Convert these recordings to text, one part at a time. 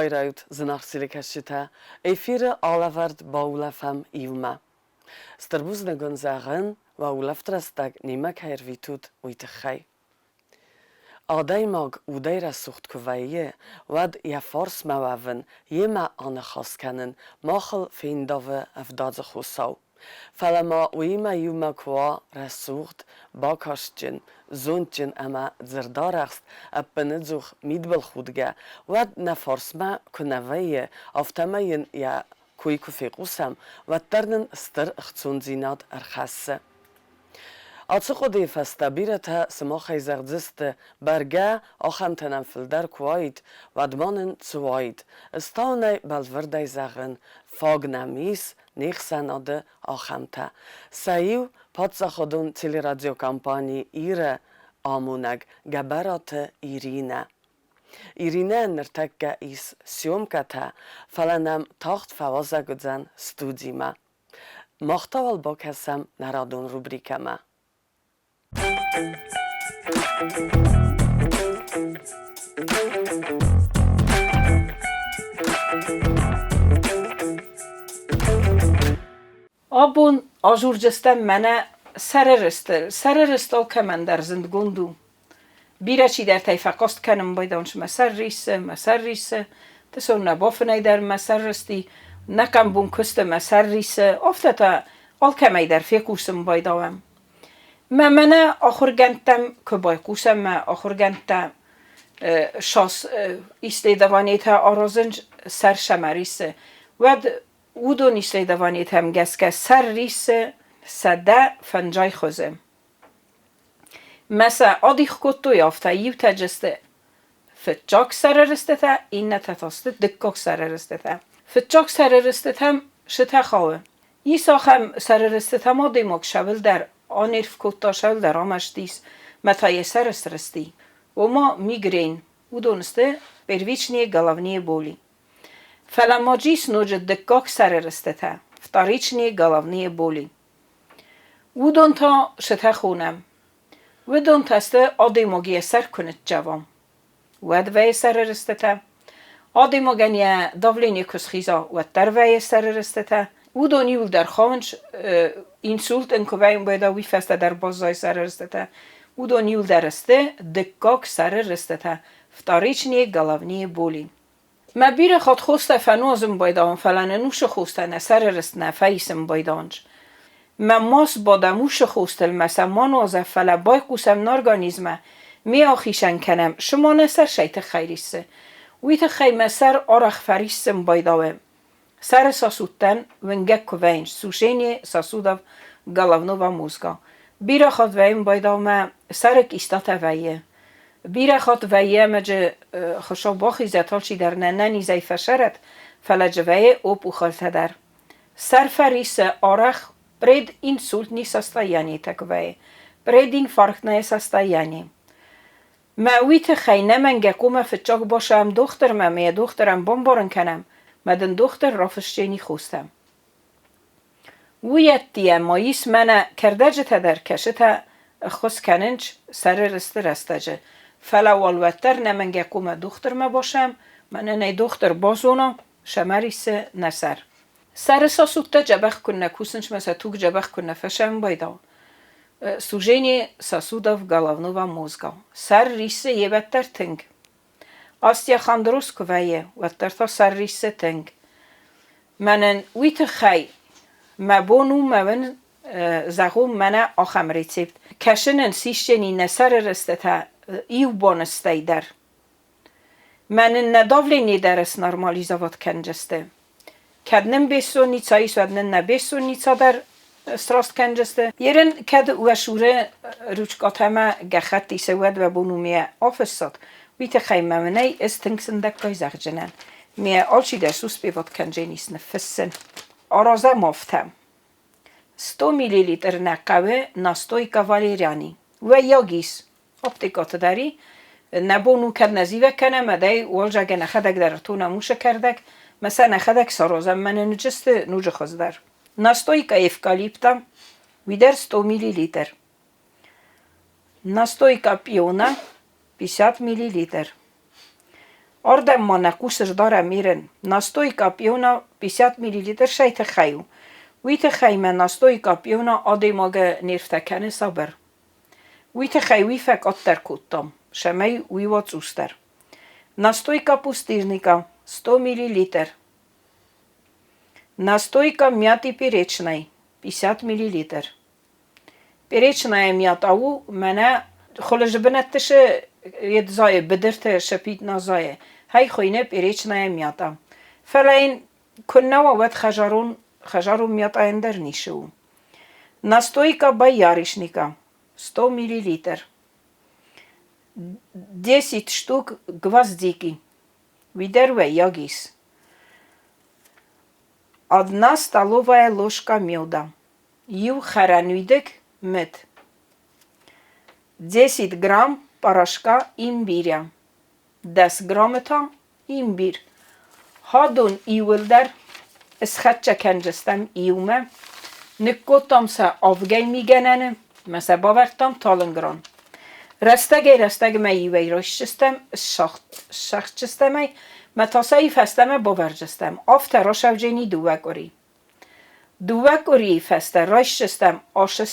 Байрайут, зынаргъ телекӕсджытӕ! Эфиры алӕвӕрд баулӕфӕм иумӕ. Стыр бузныг уын зӕгъын, уӕ улӕфт рӕстӕг немӕ кӕй ӕрвитут, уый тыххӕй. Адӕймаг удӕй рӕсугъд куы вӕййы, уӕд йӕ фарсмӕ уӕвын, йемӕ аныхас кӕнын махыл фендавы ӕвдадзы хосау. Фӕлӕ ма уыимӕ иумӕ куы уа рӕсугъд, бакастджын, зондджын ӕмӕ дзырдарӕхст, ӕппыныдзух мидбылхудгӕ, уӕд нӕ фарсмӕ куы нӕ вӕййы, афтӕмӕй йын йӕ кой куы фехъусӕм, уӕддӕр нын стыр ӕхцондзинад ӕрхӕссы. Ацы хъуыдыйы фӕстӕ бирӕтӕ сымахӕй зӕгъдзысты, бӕргӕ, ахӕмтӕ нӕм фылдӕр куы уаид, уӕд ма нын цы уаид. Ӕз та уын ӕй бӕлвырдӕй зӕгъын, фаг нӕм ис не хсӕнады ахӕмтӕ. Сӕ иу, паддзахадон телерадиокомпани Ир-ы амонӕг Гӕбӕраты Иринӕ. Иринӕйӕн ныртӕккӕ ис съемкӕтӕ, фӕлӕ нӕм тагъд фӕуазӕг уыдзӕн студимӕ. Мах та уал бакӕсӕм нӕ радон рубрикӕмӕ. Абон азурдзыстӕм мӕнӕ сӕрырыстыл. Сӕрырыст алкӕмӕн дӕр зындгонд у. Бирӕ чидӕртӕй фӕхъаст кӕнын байдайынц, мӕ сӕр риссы, мӕ сӕр риссы, дысон нӕ бафынӕй дӕр мӕ сӕр рысти, нӕ къамбон куысты мӕ сӕр риссы, афтӕ та алкӕмӕй дӕр фехъусын байдауӕм. Мӕ мӕнӕ ахуыргӕндтӕм куы байхъусӕм, мӕ ахуыргӕндтӕ сас исследованиетӕ аразынц сӕр сӕмӕ риссы, уӕд уыдон исследованиетӕм гӕсгӕ сӕр риссы 150 хуызы. Мӕ сӕ адих кодтой афтӕ: иутӕ сты фыццаг сӕрӕрыстытӕ, иннӕтӕ та сты дыккаг сӕрӕрыстытӕ. Фыццаг сӕрӕрыстытӕм сытӕ хауы. Ис ахӕм сӕрӕрыстытӕм адӕймаг сӕуылдӕр анерв кодта, сӕуылдӕр амӕстис, мӕ та йӕ сӕр срысти. Ома мигрень. Уыдон сты первичные головные боли. Фӕлӕ ма ис ноджы дыккаг сӕрӕрыстытӕ, вторичные головные боли. Уыдон та сытӕ хонӕм. Уыдон та сты адӕймаг йӕ сӕр куы ныццӕва, уӕд вӕййы сӕрырыстытӕ. Адӕймагӕн йӕ давлени куы схиза, уӕддӕр вӕййы сӕрырыстытӕ. Уыдон иуылдӕр хауынц, инсульт ын куы вӕййы, уӕдӕ уый фӕстӕ дӕр баззайы сӕрырыстытӕ. Уыдон иуылдӕр сты дыккаг сӕрырыстытӕ, вторичные головные боли. Мӕ бирӕ хатт хостӕ фӕнуазын байдауын, фӕлӕ нын уыцы хостӕ нӕ сӕрырыст нӕ фӕисын байдауынц. Мӕ ма сбадӕм уыцы хостыл, мӕ сӕ ма нуазӕм, фӕлӕ байхъусӕм нӕ организмӕ, ме ахицӕн кӕнӕм, цыма нӕ сӕр цӕй тыххӕй риссы. Уый тыххӕй мӕ сӕр арӕх фӕриссын байдауы. Сӕры сосудтӕн уынгӕг куы вӕййынц, сушение сосудов головного мозга. Бирӕ хатт вӕййын байдауы мӕ сӕры кистатӕ вӕййы. Бирӕ хатт вӕййы ӕмӕ джы Хуыцау бахизӕд, алчидӕр нӕ нӕнизӕй фӕсӕрӕд, фӕлӕ джы вӕййы опухольтӕ дӕр. Сӕр фӕриссы арӕх прединсультный состояние так вӕййы, прединфарктное состояние. Мӕ уый тыххӕй нӕмӕнгӕ хъуамӕ фыццаг бацӕуӕм дохтырмӕ ӕмӕ йӕ дохтырӕн бамбарын кӕнӕм, мӕ дын дохтыр рафысдзӕни хостӕ. Уый ӕддейӕ ма ис мӕнӕ кӕрдӕджытӕ дӕр, кӕцытӕ ӕххуыс кӕнынц сӕры рысты рӕстӕджы. Фӕлӕ уал уӕддӕр нӕмӕнгӕ хъуамӕ дохтырмӕ бацӕуӕм, мӕнӕ нӕ дохтыр базона, сӕмӕ риссы нӕ сӕр. Сӕры сосудтӕ дзӕбӕх куыннӕ кусынц мӕ сӕ туг дзӕбӕх куыннӕ фӕсӕмбайдау. Сужение сосудов головного мозга. Сӕр риссы йе дӕр тынг. Остеохондроз куы вӕййы, уӕддӕр та сӕр риссы тынг. Мӕнӕн уый тыххӕй мӕ бон у мӕ уын зӕгъон мӕнӕ ахӕм рецепт. Кӕсынӕн сисджени нӕ сӕры рыстытӕ иу боныстӕй дӕр. Мӕнӕн нӕ давление дӕр снормализовать кӕнджысты. Кӕд нын бессонница ис, уӕд нын нӕ бессонница дӕр сраст кӕнджысты. Ерын кӕд уӕ цуры ручкъатӕмӕ гӕххӕтт исы, уӕд уӕ бон у ме афыссат. Уый тыххӕй мӕ мынӕй ӕз тынг сындӕггай зӕгъджынӕн. Ме алчидӕр суспеват кӕндженис ныффыссын. Аразӕм афтӕ. 100 миллилитр нӕ хъӕуы настойка валерьяни. Уӕййаг ис. Аптекаты дӕр и. Нӕ бон у, кӕд нӕ зивӕг кӕнӕм, ӕдӕй уӕлзагӕн нӕхӕдӕг дӕр ӕртонӕм уыцы кӕрдӕг, мӕ сӕ нӕхӕдӕг саразӕм, мӕнӕ ныджысты ноджы хуыздӕр. Настойка эвкалипта, уый дӕр 100 миллилитр. Настойка пиона 50 миллилитр. Ардӕм ма нӕ хъус ӕрдарӕм Ирӕн. Настойка пьона 50 миллилитр сӕй тыххӕй у. Уый тыххӕй мӕ настойка пьона адӕймагы нервтӕ кӕны сабыр. Уый тыххӕй уый фӕкъаддӕр кодтам, цӕмӕй уый уа цъусдӕр. Настойка пустырника 100 миллилитр. Настойка мяты перечной 50 миллилитр. Перечная мята у мӕнӕ хуылызы бынӕтты шы йед зайы, быдырты шыпит нӕ зайы. Хай хуыйны перечная мята. Фӕлӕ йын куыннӕ уа, уӕд хӕзарон, хӕзарон мятъайӕн дӕр ницы у. Настойка боярышника 100 миллилитр. 10 штук гвоздики. Уый дӕр уӕййаг ис. Одна столовая ложка меда. Иу хӕрӕнуидыг мыд. 10 грамм порошка имбиря. 10 граммы та имбирь. Хадон иууылдӕр схӕццӕ кӕндзыстӕм иумӕ. Ныккодтам сӕ авгӕй мигӕнӕны мӕ сӕ бавӕрдтам талынг ран. Рӕстӕгӕй-рӕстӕгмӕ иуӕй райсдзыстӕм, ссӕгъддзыстӕм ӕй, мӕ та сӕ фӕстӕмӕ бавӕрдзыстӕм. Афтӕ рацӕудзӕни дыууӕ къуыри. Дыууӕ къуырийы фӕстӕ райсдзыстӕм ацы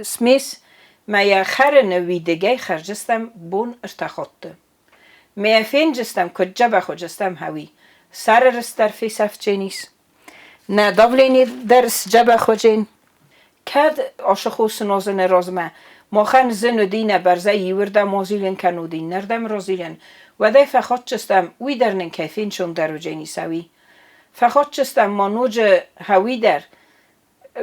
смесь мӕ йӕ хӕрыны уидыгӕй хӕрдзыстӕм бон ӕртӕ хатты. Мӕ йӕ фендзыстӕм, куыд дзӕбӕх уыдзыстӕм, хӕуи. Сӕры рыст дӕр фесӕфдзӕнис. Нӕ давлени дӕр сдзӕбӕх уыдзӕн. Кӕд ацы хосы нозыны размӕ махӕн зын уыди нӕ бӕрзӕй иуырдӕм азилын кӕнод, иннӕрдӕм разилын, уӕд ӕй фӕхатдзыстӕм, уый дӕр нын кӕй фенцондӕр уыдзӕнис, ӕви? Фӕхатдзыстӕм ма ноджы хӕуи дӕр.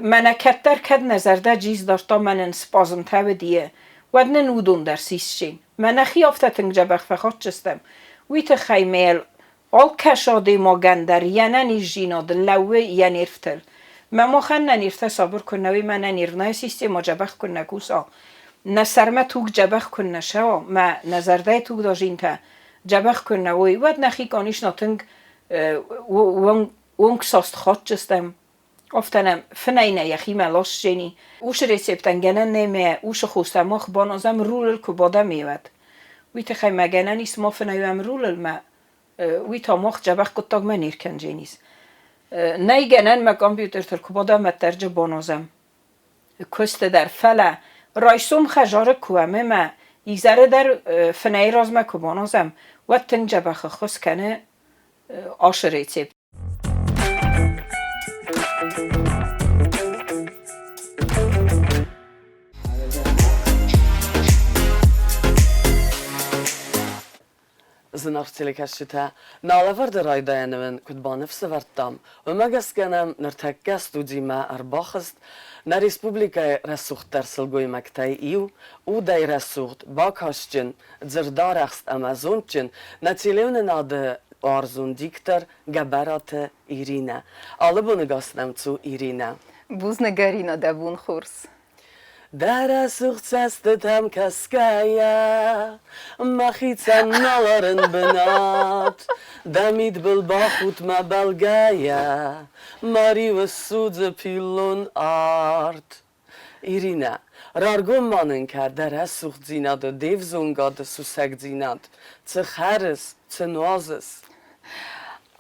Мӕнӕ кӕддӕр кӕд нӕ зӕрдӕ джиз дардта мӕнӕн спазмтӕ уыди, уӕд нын уыдон дӕр сисджын. Мӕ нӕхи афтӕ тынг дзӕбӕх фӕхатдзыстӕм, уый тыххӕй мӕ алкӕцы адӕймагӕн дӕр йе нӕниздзинад лӕууы йӕ нервтыл. Мӕ махӕн нӕ нервтӕ сабыр куы нӕ уой, мӕ нӕ нервная система дзӕбӕх куы нӕ куса, нӕ сӕрмӕ туг дзӕбӕх куы нӕ сӕуа, мӕ нӕ зӕрдӕйы тугдадзинтӕ дзӕбӕх куы нӕ уой, уӕд нӕхи къанисна тынг уонгсаст хатдзыстӕм. Афтӕ нӕм фынӕй нӕ йӕхимӕ ласдзӕни. Уыцы рецептӕн гӕнӕн нӕй мӕ уыцы хостӕ мах баназӕм рулыл куы бадӕм уӕд. Уый тыххӕй мӕ гӕнӕн ис ма фынӕй уӕм рулыл мӕ уый та мах дзӕбӕх хъуыддагмӕ не ркӕндзӕнис. Нӕй гӕнӕн мӕ компьютертыл куы бадӕм ӕддӕрджы баназӕм. Куысты дӕр, фӕлӕ райсом хӕдзары куы уӕм ӕмӕ изӕры дӕр фынӕйы размӕ куы баназӕм, уӕд тынг дзӕбӕх ӕххуыс кӕны ашы рецепт. Зынаргъ телекӕсджытӕ, нӕ алӕвӕрды райдайӕны уын куыд баныфсӕвӕрдтам, уымӕ гӕсгӕ нӕм ныртӕккӕ студимӕ ӕрбахызт нӕ республикӕйы рӕсугъддӕр сылгоймӕгтӕй иу, удӕй рӕсугъд, бакастджын, дзырдарӕхст ӕмӕ зондджын, нӕ телеуынынады уарзон диктор Гӕбӕраты Иринӕ. Алы боны гас нӕм цу, Иринӕ. Бузныг, Арина, дӕ бон хорз. Дӕ рӕсугъд цӕстытӕм кӕсгӕйӕ, мӕхицӕн нал арын бынат. Дӕ мидбыл бахудтмӕ бӕлгӕйӕ, мӕ риуы ссудзы пиллон арт. Иринӕ, раргом ма нын кӕ дӕ рӕсугъддзинады, де взонгады сусӕгдзинад. Цы хӕрыс, цы нуазыс?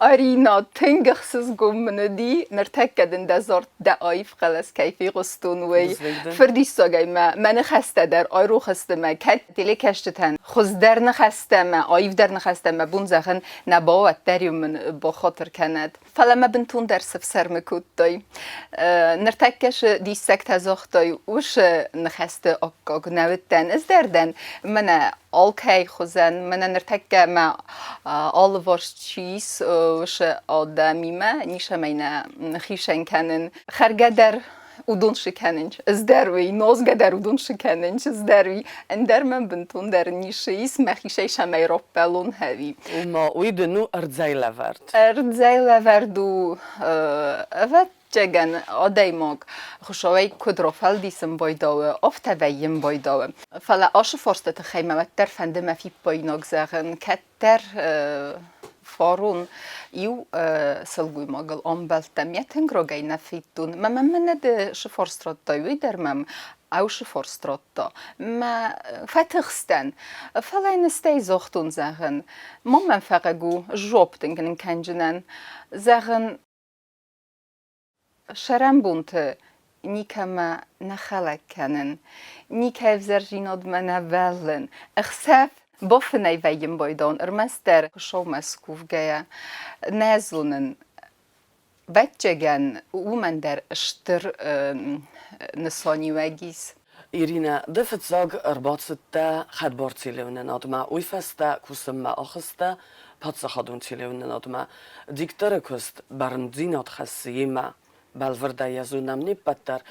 Арина, тынг ӕхсызгон мын уыди, ныртӕккӕ дын дӕ зард дӕ аив хъӕлӕс кӕй фехъуыстон, уый. Фырдиссагӕй мӕ мӕ ныхӕстӕ дӕр айрох сты мӕ кӕд телекӕсджытӕн хуыздӕр ныхӕстӕ мӕ аивдӕр ныхӕстӕ мӕ бон зӕгъын нӕ бауӕддӕр-иу мын бахатыр кӕнӕд. Фӕлӕ мӕ бынтондӕр сыфсӕрмы кодтой. Ныртӕккӕ шы диссӕгтӕ загътай, уышы ныхӕсты аккаг нӕ уыдтӕн. Ӕз дӕр дӕн мӕнӕ алкӕй хуызӕн, мӕнӕ ныртӕккӕ мӕ алыварс чи ис, уышы адӕмимӕ ницӕмӕй нӕ хицӕн кӕнын. Хӕргӕ дӕр уыдон шы кӕнынц, ӕз дӕр уый, нозгӕ дӕр уыдон шы кӕнынц, ӕз дӕр уый. Ӕндӕр мӕм бынтондӕр ницы ис, мӕхицӕй цӕмӕй раппӕлон ӕви. Ома уый дын у ӕрдзӕй лӕвӕрд. Ӕрдзӕй лӕвӕрд у, ӕвӕццӕгӕн, адӕймаг Хуыцауӕй куыд рафӕлдисын байдауы, афтӕ вӕййын байдауы. Фӕлӕ ацы фарсты тыххӕй мӕ уӕддӕр фӕнды мӕ фиппаинаг зӕгъын, кӕддӕр фарон иу сылгоймагыл амбӕлдтӕн, йӕ тынг рагӕй нӕ федтон. Мӕ мӕм мӕнӕ ды цы фарст радтай, уый дӕр мӕм Ӕусы фарст радта. Мӕ фӕтыхстӕн, фӕлӕ йын стӕй загътон, зӕгъын, ма мӕм фӕхъыг у, жуапп дын кӕнджынӕн, зӕгъын, Сӕрӕнбонты никӕмӕ нӕ хӕлӕг кӕнын, никӕй ӕвзӕрдзинадмӕ нӕ бӕллын. Ӕхсӕв бафынӕй вӕййын байдон, ӕрмӕстдӕр Хуыцаумӕ скувгӕйӕ. Нӕ зонын, ӕвӕццӕгӕн, уымӕн дӕр стыр нысаниуӕг ис. Иринӕ, ды фыццаг ӕрбацыдтӕ хӕдбар телеуынынадмӕ, уый фӕстӕ кусынмӕ ахызтӕ паддзахадон телеуынынадмӕ. Дикторы куыст бӕрндзинад хӕссы йемӕ, бӕлвырдӕй йӕ зонӕм не ппӕт дӕр,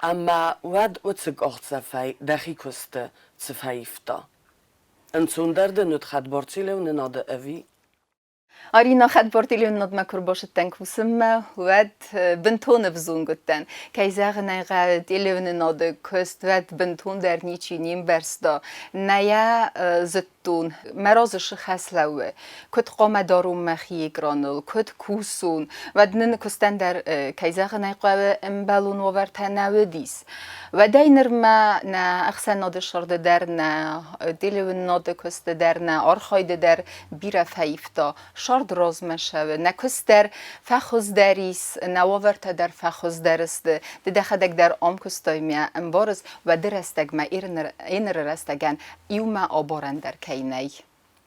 ӕмӕ уӕд уыцы къахдзӕфӕй дӕхи куысты цы фӕивта? Ӕнцондӕр дын уыд хӕдбар телеуынынады ӕви? Арина хӕдбар телеуынынадмӕ куы ӕрбацыдтӕн кусынмӕ, уӕд бынтон ӕвзонг уыдтӕн. Кӕй зӕгъын ӕй хъӕуы, телеуынынады куыст уӕд бынтондӕр ничи не мбӕрста. Нӕ йӕ зыдтон, мӕ разы цы хӕс лӕууы, куыд хъуамӕ дарон мӕхи экраныл, куыд кусон. Уӕд нын куыстӕн дӕр, кӕй зӕгъын ӕй хъӕуы, ӕмбӕлон уавӕртӕ нӕ уыдис. Уӕдӕй нырмӕ нӕ ӕхсӕнады сӕрды дӕр, нӕ телеуынынады куысты дӕр, нӕ архайды дӕр бирӕ фӕивта. Сӕрд размӕ цӕуы, нӕ куыст дӕр фӕхуыздӕр ис, нӕ уавӕртӕ дӕр фӕхуыздӕр сты. Ды дӕхӕдӕг дӕр ам куыстай мӕ ӕмбарыс, уӕды рӕстӕгмӕ еныры рӕстӕгӕн иумӕ абарӕн дӕр кӕй нӕй.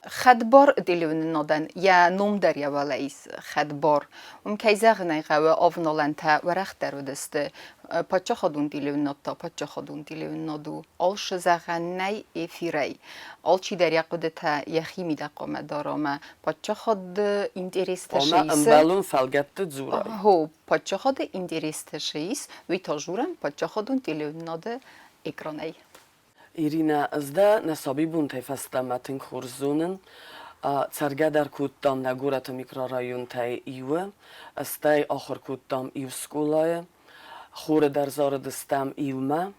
Хӕдбар телеуынынадӕн йӕ ном дӕр йӕ уӕлӕ ис, хӕдбар. Уым, кӕй зӕгъын ӕй хъӕуы, авналӕнтӕ уӕрӕхдӕр уыдысты. Паддзахадон телеуынынад та паддзахадон телеуынынад у. Алцы зӕгъӕн нӕй эфирӕй. Алчидӕр йӕ хъуыдытӕ йӕхи мидӕг хъуамӕ дара ӕмӕ паддзахады интерестӕ Ома ӕмбӕлон фӕлгӕтты дзурай. Хо, паддзахады интерестӕ цы ис, уый та дзурӕм паддзахадон телеуынынады экранӕй. Иринӕ, ӕз дӕ нӕ сабибонтӕй фӕстӕмӕ тынг хорз зонын. Цӕргӕ дӕр кодтам нӕ горӕты микрорайонтӕй иуы, стӕй ахуыр кодтам иу скъолайы, хоры дӕр зарыдыстӕм иумӕ.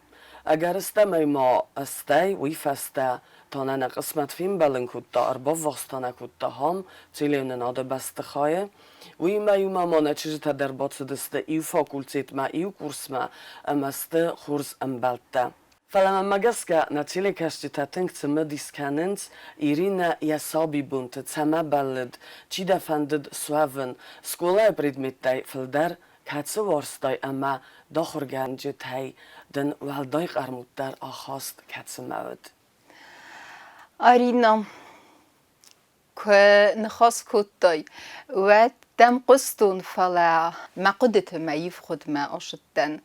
Ӕгӕрыстӕмӕй ма стӕй уый фӕстӕ та нӕ нӕ хъысмӕт фембӕлын кодта, ӕрбаввахс та нӕ кодта хам, Целеуынынады бӕстыхайы. Уыимӕ иумӕ ма нӕ чызджытӕ дӕр бацыдысты иу факультетмӕ, иу курсмӕ ӕмӕ сты хорз ӕмбӕлттӕ. Фӕлӕ мӕнмӕ гӕсгӕ, нӕ телекӕсджытӕ тынг цымыдис кӕнынц, Иринӕ йӕ сабибонты цӕмӕ бӕллыд, чи дӕ фӕндыд суӕвын, скъолайы предметтӕй фылдӕр кӕцы уарзтай ӕмӕ дохуыргӕнджытӕй дын уӕлдай хъӕрмуддӕр ахаст кӕцымӕ уыд? Арина, Куы ныхас кодтай, уӕд дӕм хъуыстон, фӕлӕ мӕ хъуыдыты мӕ ивгъуыдмӕ ацыдтӕн.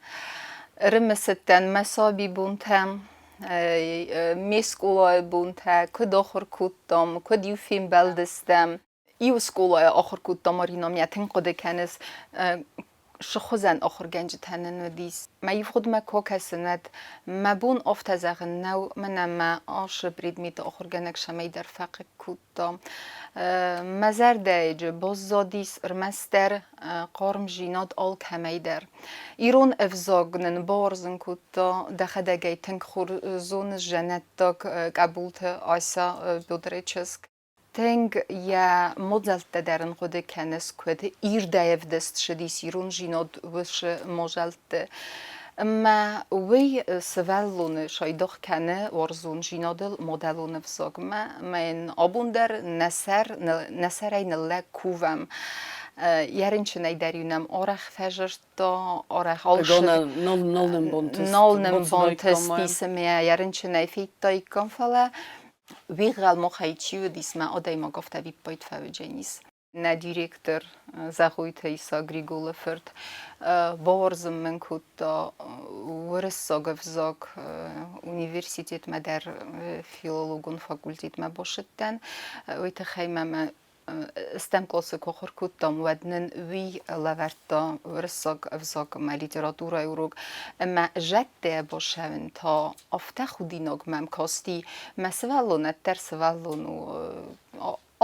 Ӕрымысыдтӕн мӕ сабибонтӕм, ме скъолайы бонтӕ, куыд ахуыр кодтам, куыд-иу фембӕлдыстӕм. Иу скъолайы ахуыр кодтам, Марина, мӕ тынг хъуыды кӕныс, цы хуызӕн ахуыргӕнджытӕ нын уыдис. Мӕ ивгъуыдмӕ куы акӕсын, уӕд мӕ бон афтӕ зӕгъын нӕу, мӕнӕ мӕ ацы предметы ахуыргӕнӕг цӕмӕйдӕр фӕхъыг кодта. Мӕ зӕрдӕйы баззадис ӕрмӕстдӕр хъармдзинад алкӕмӕй дӕр. Ирон ӕвзаг нын бауарзын кодта, дӕхӕдӕг ӕй тынг хорз зоныс, дзӕнӕттаг Къӕбулты Ася Федоры чызг. Тынг йӕ мадзӕлттӕ дӕр ын хъуыды кӕныс, куыд ирдӕй ӕвдыст цыдис ирон зинад уыцы мадзӕлтты. Ӕмӕ уый сывӕллоны сайдагъ кӕны уарзондзинадыл мадӕлон ӕвзагмӕ. Ӕмӕ йын абон дӕр нӕ сӕр, нӕ сӕрӕй ныллӕг кувӕм. Йӕ рынчынӕй дӕр-иу нӕм арӕх фӕзырдта, арӕх нал нын бантыстис ӕмӕ йӕ рынчынӕй федтаиккам, фӕлӕ Уигъгъӕл махӕй чи уыдис, мӕ адӕймаг афтӕ ӕвиппайд фӕуыдзӕнис. Нӕ директор Зӕгъойты Иса Григолы фырт бауарзын мын кодта уырыссаг ӕвзаг университетмӕ дӕр филологон факультетмӕ бацыдтӕн. Уый тыххӕй мӕ мӕ Стӕм къласы куы ахуыр кодтам, уӕд нын уый лӕвӕрдта уырыссаг ӕвзаг ӕмӕ литературӕйы урок. Ӕмӕ зӕдтӕ басӕуын та афтӕ худинаг мӕм касти. Мӕ сывӕллон ӕддӕр сывӕллон у,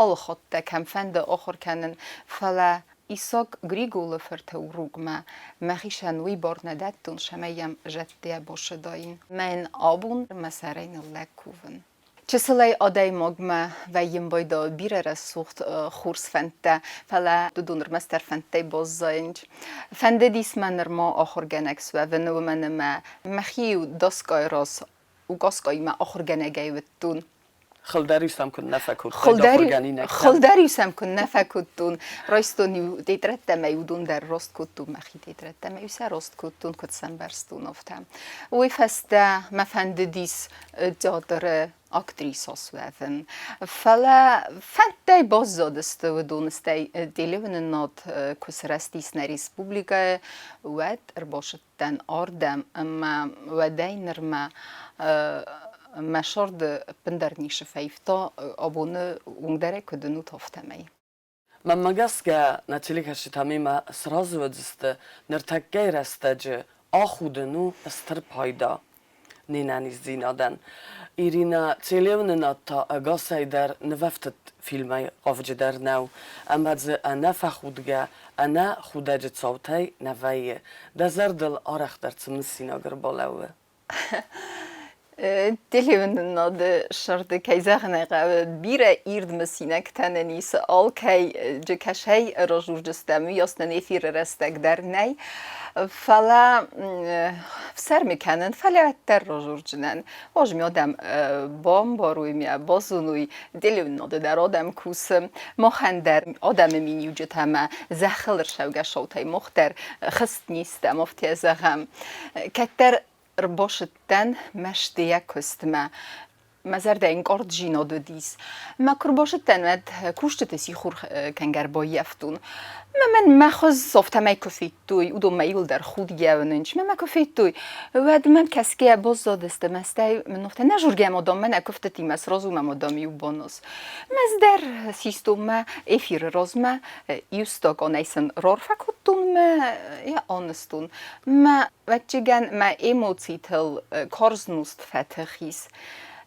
алы хатт дӕ кӕмфӕнды ахуыр кӕнын, фӕлӕ Исак Григолы фырты урокмӕ мӕхицӕн уый бар нӕ дӕттон, цӕмӕй йӕм зӕдтӕ басыдаин. Мӕн абон мӕ сӕрӕй ныллӕг кувын. Чысылӕй адӕймагмӕ вӕййын байдайы бирӕ рӕсугъд хорз фӕндтӕ, фӕлӕ уыдон ӕрмӕстдӕр фӕндтӕй баззайынц. Фӕндыдис мӕ нырма ахуыргӕнӕг суӕвын, уымӕн ӕмӕ мӕхи-иу дӕсгай раз указкаимӕ ахуыргӕнӕгӕй уыдтон. Хылдӕр-иу сӕм куыннӕ фӕкодтай ахуыргӕнинӕгтӕ? Хылдӕр-иу сӕм куыннӕ фӕкодтон. Райстон-иу тетрӕдтӕ ӕмӕ уыдон дӕр рост кодтон мӕхи тетрӕдтӕ ӕмӕ-иу сӕ рост кодтон, куыд сӕ ӕмбӕрстон, афтӕ. Уый фӕстӕ мӕ фӕндыдис театры актрисӕ суӕвын. Фӕлӕ фӕндтӕй баззадысты уыдон, стӕй телеуынынад куы сырӕзтис нӕ республикӕйы, уӕд ӕрбацыдтӕн ардӕм ӕмӕ уӕдӕй нырмӕ мӕ сӕрды ӕппындӕр ницы фӕивта, абоны онг дӕр ӕй куыд уынут, афтӕмӕй. Мӕнмӕ гӕсгӕ, нӕ телекӕсджытӕ мемӕ сразы уыдзысты, ныртӕккӕйы рӕстӕджы ахудын у стыр пайда не нӕниздзинадӕн. Ирина телеуынынад та ӕгасӕй дӕр нывӕфтыд фильмӕй хъавджыдӕр нӕу, ӕмӕ дзы ӕнӕ фӕхудгӕ, ӕнӕ худӕджы цаутӕй нӕ вӕййы. Дӕ зӕрдыл арӕхдӕр цы мысинаг ӕрбалӕууы? Телеуынынады сӕрды, кӕй зӕгъын ӕй хъӕуы, бирӕ ирд мысинӕгтӕ нын ис. Алкӕй кӕсӕй разурджыстӕм, уыйас нын эфиры рӕстӕг дӕр нӕй. Фӕлӕ ӕфсӕрмы кӕнын, фӕлӕ уӕддӕр разурджынӕн. Возьми адӕм бамбаруй мӕ, базонуй, телеуынынады дӕр адӕм кусы. Махӕн дӕр адӕмы миниуджытӕ ӕмӕ зӕххыл ӕрцӕугӕ саутӕй мах дӕр хызт не стӕм, афтӕ зӕгъӕм. Кӕддӕр ӕрбацыдтӕн мӕстыйӕ куыстмӕ. Мӕ зӕрдӕ ӕнкъард-зинад уыдис. Мӕ куы рбацыдтӕн, уӕд кусджыты сихор кӕнгӕ ӕрбаййӕфтон. Мӕ мӕн мӕ хуыз афтӕмӕй куы федтой, уыдон мӕ иуылдӕр худгӕ уынынц. Мӕ мӕ куы федтой, уӕд мӕм кӕсгӕйӕ баззадысты. Мӕ стӕй мын афтӕ нӕ жургӕ мадам, мӕнӕ куывдтытимӕ сразу мӕ мадам иу бонус. Мӕз дӕр систон мӕ эфиры размӕ, иу стаканӕй сын рарфӕ кодтон мӕ йӕ анызтон. Мӕ ӕвӕццӕгӕн мӕ эмоцитыл карз нозт фӕтых ис.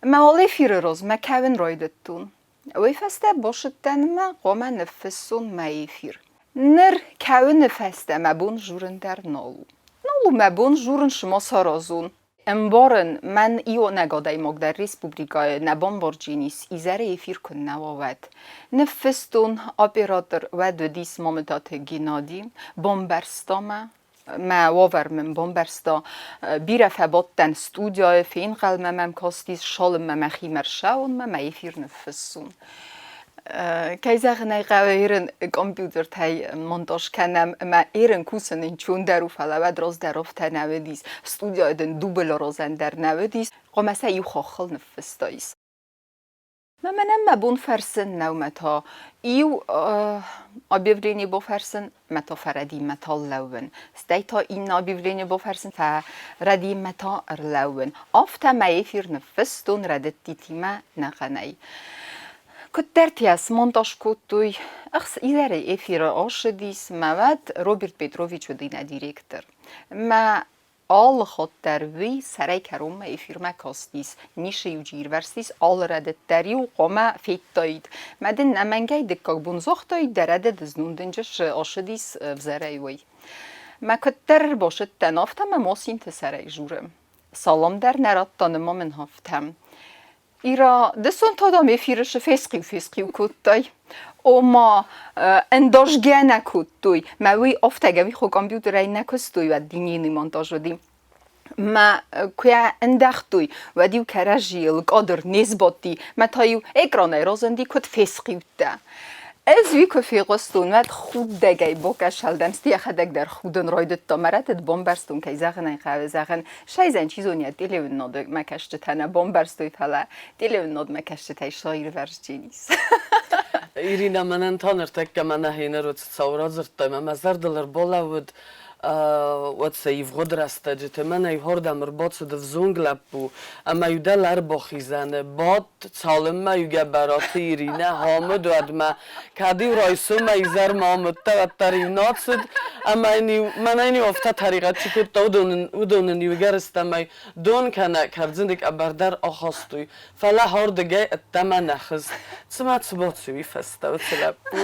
Мӕ алы эфиры размӕ кӕуын райдыдтон. Уый фӕстӕ бацыдтӕн мӕ хъуамӕ ныффыссон мӕ эфир. Ныр кӕуыны фӕстӕ мӕ бон журын дӕр нал у. Нал у мӕ бон журын шыма саразон. Ӕмбарын, мӕн ионӕг адӕймаг дӕр республикӕйы нӕ бамбарджын ис, изӕры эфир куыннӕ уа, уӕд. Ныффыстон, оператор уӕд уыдис Мамытаты Геннади, бамбӕрста мӕ, мӕ уавӕр мын бамбӕрста. Бирӕ фӕбадтӕн студияйы, фенхъӕлмӕ мӕм кастис, цалынмӕ мӕхимӕ ссӕуынмӕ мӕ эфир ныффыссон. Кӕй зӕгъын ӕй хъӕуы, ерын компьютертӕй монтаж кӕнӕм ӕмӕ ерын кусын ӕнцондӕр у, фӕлӕ уӕд раздӕр афтӕ нӕ уыдис. Студияйы дын дубль аразӕн дӕр нӕ уыдис. Хъуамӕ сӕ иу хаххыл ныффыстаис. Мӕ мӕнӕн мӕ бон фӕрсын нӕу мӕ та иу объявление бафӕрсын, мӕ та фӕрӕдимӕ та лӕууын. Стӕй та иннӕ объявление бафӕрсын, фӕрӕдимӕ та ӕрлӕууын. Афтӕ мӕ эфир ныффыстон рӕдыдтитимӕ нӕхъӕнӕй. Куыддӕртӕ смонтаж кодтой, изӕрӕй эфиры ацыдис, мӕ уӕд Роберт Петрович уыди нӕ директор. Мӕ Алы хатт дӕр уый сӕрӕй кӕронмӕ эфирмӕ кастис, ницы-иу ирвӕзтис, алы рӕдыд дӕр-иу хъуамӕ федтаид. Мӕ дын ӕнӕмӕнгӕй дыккаг бон загътаид, дӕ рӕдыд знон дынджыр ацыдис ӕвзӕрӕй уый. Мӕ куыддӕр ӕрбацыдтӕн, афтӕ мӕм асинты сӕрӕй журы. Салам дӕр нӕ радта, ныма мын афтӕ. Ира, дысон та дам эфиры фесхъиу-фесхъиу кодтай. Ома, ӕндазгӕ нӕ кодтой. Мӕ уый афтӕ гӕвихо компьютерӕй нӕ куыстой, уӕд динейный монтаж уыди. Мӕ куы ӕндӕгътой, уӕд-иу кӕрӕдзийыл кадр не сбадти, мӕ та-иу экранӕй разынди, куыд фесхъиудта. Ӕз уый куы фехъуыстон, уӕд худӕгӕй бакӕсӕлдӕмсти, йӕхӕдӕг дӕр худын райдыдта. Мӕ рӕтыд бамбӕрстон, кӕй зӕгъын ӕй хъӕуы, зӕгъын, Сайдзӕн, чи зоны, телеуыннадмӕ кӕсджытӕ нӕ бамбӕрстой, фӕлӕ телеуыннадмӕ кӕсджытӕй саирвӕрздженис. Ирина, мӕнӕн та ныртӕккӕ мӕнӕ хеныр уыд цӕуы радзырдтай мӕ мӕ зӕрдыл ӕрбалӕууыд уӕд сӕ ивгъуыд рӕстӕджыты мӕнӕ иуӕрдӕм ӕрбацыд ӕвзонг лӕппу ӕмӕ-иу дӕлӕ ӕрбахизӕны бадт, цалынмӕ-иу Гӕбӕраты Иринӕ хамыд, уӕдмӕ кӕд-иу райсомӕй изӕрмӕ амыдта, уӕддӕр-иу нӕ ацыд ӕмӕ йын-иу мӕнӕн-иу афтӕ тӕригъӕд чи кодта, уыдон ын-иу ӕгӕрыстӕмӕй дон кӕнӕ кӕрдзыны къӕбӕр дӕр ахастой, фӕлӕ ардыгӕй ӕддӕмӕ нӕ хызт. Цымӕ цы баци уый фӕстӕ уыцы лӕппу?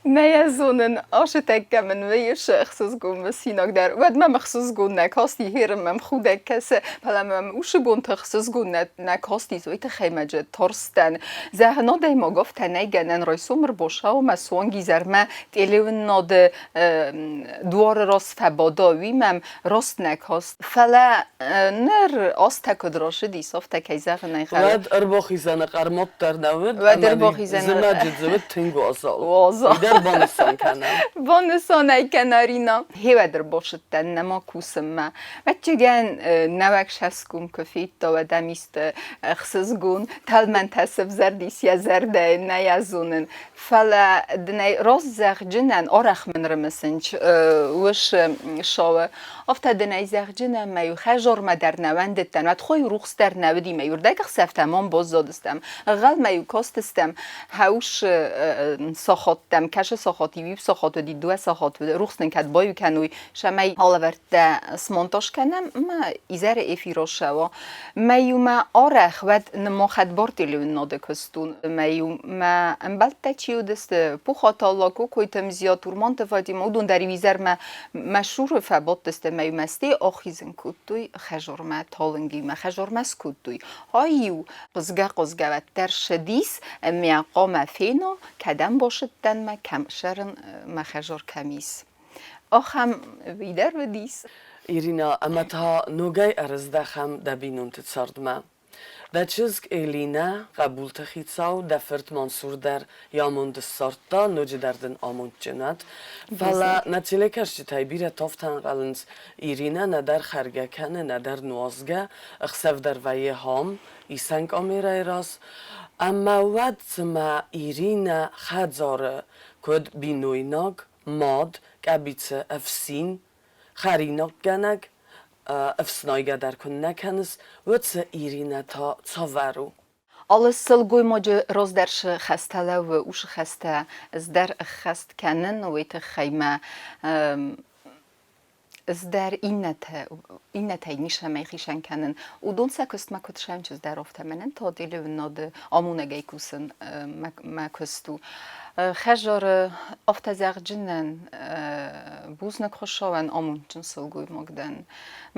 Нӕ йӕ зонын, ацы тӕккӕ мын вӕййы ӕхсызгон. ӕрымысинаг дӕр. Уӕд мӕм ӕхсызгон нӕ касти, херын мӕм худӕг кӕсы, фӕлӕ мӕм уыцы бонты ӕхсызгон нӕ, нӕ кастис, уый тыххӕй мӕ джы тарстӕн. Зӕгъын, адӕймаг афтӕ нӕй гӕнӕн райсом ӕрбасауы мӕ суанг изӕрмӕ телеуынынады дуары раз фӕбада, уый мӕм раст нӕ каст. Фӕлӕ ныр азтӕ куыд рацыдис, афтӕ кӕй зӕгъын ӕй хъӕуы. Уӕд ӕрбахизӕны хъӕрмуд дӕр нӕ уыд, Уӕд ӕрбахизӕны зымӕджы дзы уыд тынг уазал. Уазал. Уый дӕр банысан кӕнӕм. Банысан ӕй кӕн, Арина. Хевӕд ӕрбацыдтӕн нӕма кусынмӕ. Ӕвӕццӕгӕн, нӕуӕг сӕсгом куы федта, уӕд ӕм исты ӕхсызгон тӕлмӕнтӕ сӕвзӕрдис йӕ зӕрдӕйы, нӕ йӕ зонын. Фӕлӕ дын ӕй раст зӕгъджынӕн, арӕх мын рымысынч ус шоуы, афтӕ дын ӕй зӕгъджынӕн мӕ-иу хӕзормӕ дӕр нӕ уӕндыдтӕн, уӕд хой рухс дӕр нӕ уыди, мӕ иу ӕрдӕгӕхсӕвтӕ мӕм баззадыстӕм, ӕнхъӕлмӕ-иу кастыстӕм хӕус сахаттӕм, кӕсы сахат иу иу сахат уыди, дыууӕ сахат уыди, рухс нын кӕд баиу кӕной, цӕмӕй алӕвӕрдтӕ смонтаж кӕнӕм ӕмӕ изӕры эфир ссӕуа. Мӕ-иу мӕ арӕх уӕд ныммӕ телеуынынады куыстон. Мӕ-иу мӕ ӕмбӕлттӕ чи уыдысты, Пухаты Алла, Кокойты Мзия, Турманты Вадим, уыдон дӕр-иу изӕрмӕ мӕ цуры фӕбадтысты ӕмӕ-иу мӕ стӕй ахизын кодтой хӕзормӕ, талынгимӕ хӕзормӕ скодтой. Ай-иу хъуызгӕ-хъуызгӕ уӕддӕр ссыдис ӕмӕ хъуамӕ фена, кӕдӕм басыдтӕн мӕ, кӕм сӕрын мӕ хӕзор кӕм ис. Ахӕм уый дӕр уыдис. Ирина, ӕмӕ та ногӕй ӕрыздӕхӕм дӕ бинонты цардмӕ. Дӕ чызг Элинӕ, хъӕбулты хицау, дӕ фырт Мансур дӕр йӕ амонд ссардта, ноджыдӕр дын амондджын уӕд. Фӕлӕ нӕ телекӕсджытӕй бирӕтӕ афтӕ ӕнхъӕлынц, Иринӕ нӕдӕр хӕргӕ кӕны, нӕдӕр нуазгӕ, ӕхсӕв дӕр вӕййы хам, исӕн камерӕйы раз. Ӕмӕ уӕд цымӕ Иринӕ хӕдзары куыд бинойнаг, мад, къӕбицы ӕфсин, хӕринаггӕнӕг, ӕфснайгӕ дӕр куыннӕ кӕныс, уӕд сӕ Иринӕ та цавӕр у? Алы сылгоймаджы раздӕр цы хӕстӕ лӕууы, уыцы хӕстӕ ӕз дӕр ӕххӕст кӕнын, уый тыххӕй мӕ ӕз дӕр иннӕтӕ, иннӕтӕй ницӕмӕй хицӕн кӕнын. Уыдон сӕ куыстмӕ куыд сӕнчыз дӕр, афтӕ мӕнӕн та телеуынынады амонӕгӕй кусын мӕ куыст у. Хӕдзары афтӕ зӕгъджынӕн бузныг Хуыцауӕн амондджын сылгоймаг дӕн.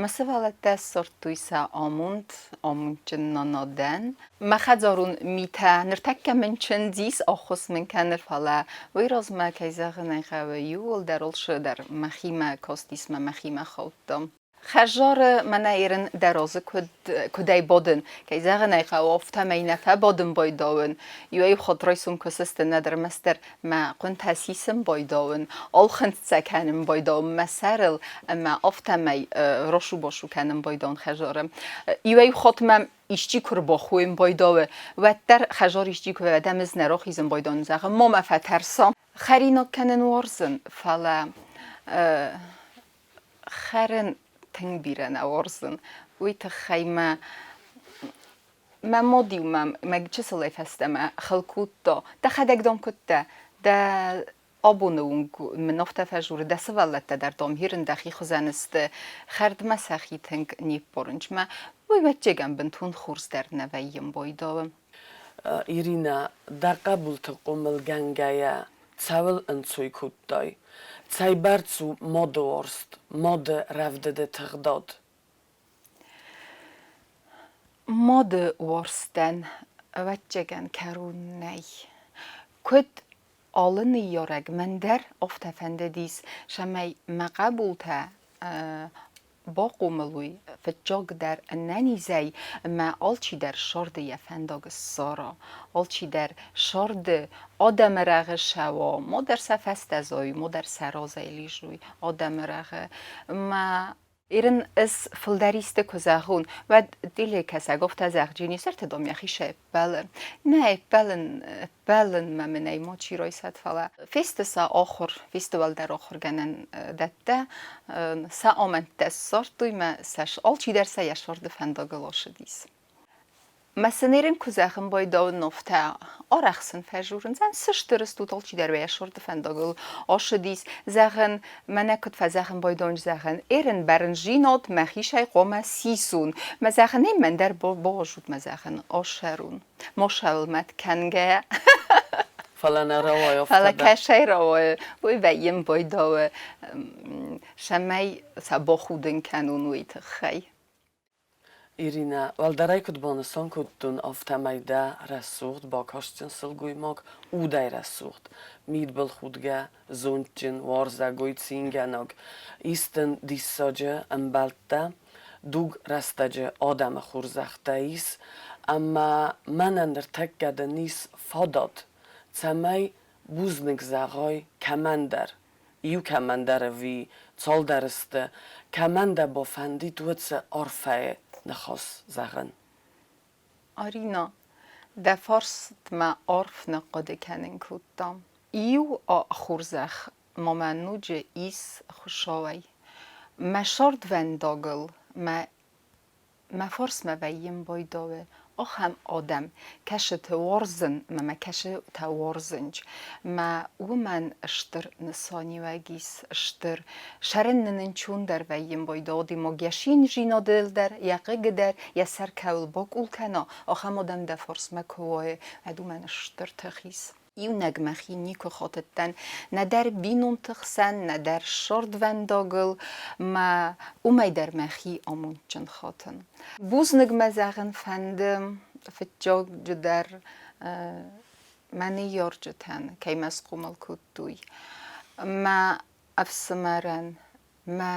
Мӕ сывӕллӕттӕ ссардтой сӕ амонд, амондджын нана дӕн. Мӕ хӕдзарон митӕ ныртӕккӕ мын чындзис ӕххуыс мын кӕны, фӕлӕ уый размӕ, кӕй зӕгъын ӕй хъӕуы, иууылдӕр алцыдӕр мӕхимӕ кастис мӕ мӕхимӕ хаудта. Хӕдзары мӕнӕ ерын дӕ разы куыд, куыдӕй бадын, кӕй зӕгъын ӕй хъӕуы, афтӕмӕй нӕ фӕбадын байдауын. Иуӕй хатт райсом куы сыстын, нӕдӕр ӕрмӕстдӕр мӕ хъуынтӕ сисын байдауын, ӕлхынцъ кӕнын байдауын мӕ сӕрыл ӕмӕ афтӕмӕй расу-басу кӕнын байдауын хӕдзары. Иуӕй хатт мӕм исчи куы рбахойын байдауы, уӕддӕр хӕдзар исчи куы уӕд ӕм ӕз нӕ рахизын байдауын, зӕгъын, ма мӕ фӕтӕрса. Хӕринаг кӕнын уарзын, фӕлӕ хӕрын тынг бирӕ нӕ уарзын. Уый тыххӕй мӕ мӕ мад-иу мӕм мӕ чысылӕй фӕстӕмӕ хыл кодта. Дӕхӕдӕг, дам, куыд дӕ? Дӕ абоны онг мын афтӕ фӕжуры, дӕ сывӕллӕттӕ дӕр, дам, хирын дӕхи хуызӕн сты, хӕрдмӕ сӕхи тынг не ппарынч. Мӕ уый ӕвӕццӕгӕн бынтон хорз дӕр нӕ вӕййы байдауы. Иринӕ, дӕ хъӕбулты хъомылгӕнгӕйӕ цӕуыл ӕнцой кодтай? Цӕйбӕрц у мады уарзт, мады рӕвдыды тыгъдад? Мады уарзтӕн, ӕвӕццӕгӕн, кӕрон нӕй. Куыд алы ныййарӕг мӕн дӕр афтӕ фӕндыдис, цӕмӕй мӕ хъӕбултӕ бахъомыл уой фыццагдӕр ӕнӕнизӕй ӕмӕ алчидӕр сӕрды йӕ фӕндаг ссара, алчидӕр сӕрды адӕмы рӕгъы ссӕуа, модӕр сӕ фӕстӕ зайуй, модӕр сӕ разӕй лизуй адӕмы рӕгъы. Ӕмӕ Ирын ӕз фылдӕр исты куы зӕгъон, уӕд телекӕсӕг афтӕ зӕгъджини сӕрты дам йӕхи сӕппӕлы. Нӕ ӕппӕлын, ӕппӕлынмӕ мын ӕй мачи райсӕд, фӕлӕ фесты сӕ ахуыр, фесты уӕлдӕр ахуыргӕнӕн дӕттӕ, сӕ амӕндтӕ ссардтой мӕ сӕ алчидӕр сӕ йӕ сӕрды фӕндагыл ацыдис. Мӕ сынерын куы зӕгъын байдауын афтӕ арӕх сын фӕжурын, цы стыр стут, алчидӕр уӕ сӕрды фӕндагыл ацыдис, зӕгъын, мӕнӕ куыд фӕзӕгъын байдауын, зӕгъын, ерын бӕрнжинод мӕхицӕй хъуамӕ сисон. Мӕ зӕгъын, эй мӕн дӕр базут, мӕ зӕгъын, асӕрун. Мосӕуыл мӕт кӕнгӕйӕ. Фӕлӕ нӕ рауайы афтӕ Фӕлӕ дӕр. кӕсӕй рауайы, уый вӕййын байдауы, цӕмӕй сӕ бахудын кӕнон, уый тыххӕй. Иринӕ, уӕлдӕрӕй куыд банысан кодтон, афтӕмӕй дӕ рӕсугъд бакастджын сылгоймаг удӕй рӕсугъд, мидбылхудгӕ, зондджын, уарзӕгой, цингӕнӕг. Ис дын диссаджы ӕмбӕлттӕ, дуг рӕстӕджы адӕмы хорзӕхтӕ ис, ӕмӕ мӕнӕн ныртӕккӕ дын ис фадат, цӕмӕй бузныг зӕгъай кӕмӕндӕр, иу кӕмӕндӕр ӕви цалдӕр сты, кӕмӕн дӕ бафӕндид уыцы арфӕйы ныхас зӕгъын? Арина, дӕ фарстмӕ арф ныхъхъуыды кӕнын кодта. Иу хорзӕх ма мӕ ноджы ис Хуыцауӕй. Мӕ цардвӕндагыл мӕ Мӕ фарсмӕ вӕййын байдауы ахӕм адӕм, кӕцыты уарзын ӕмӕ мӕ кӕцытӕ уарзынц. Мӕ уымӕн стыр нысаниуӕг ис, стыр. Сӕрын нын ӕнцондӕр вӕййын байдауы адӕймаг йӕ циндзинадыл дӕр, йӕ хъыгы дӕр, йӕ сӕр кӕуыл бакъул кӕна, ахӕм адӕм дӕ фарсмӕ куы уой, уӕд уымӕн стыр тых ис. Иунӕг мӕхи никуы хотыдтӕн нӕдӕр бинонты хсӕн, нӕдӕр сордвӕндагыл, мӕ уымӕй дӕр мӕхи амондджын хатын. Бузныг мӕ зӕгъын фӕнды фыццаджыдӕр мӕ ныййарджытӕн, кӕй мӕ схъомыл кодтой, мӕ ӕфсымӕрӕн, мӕ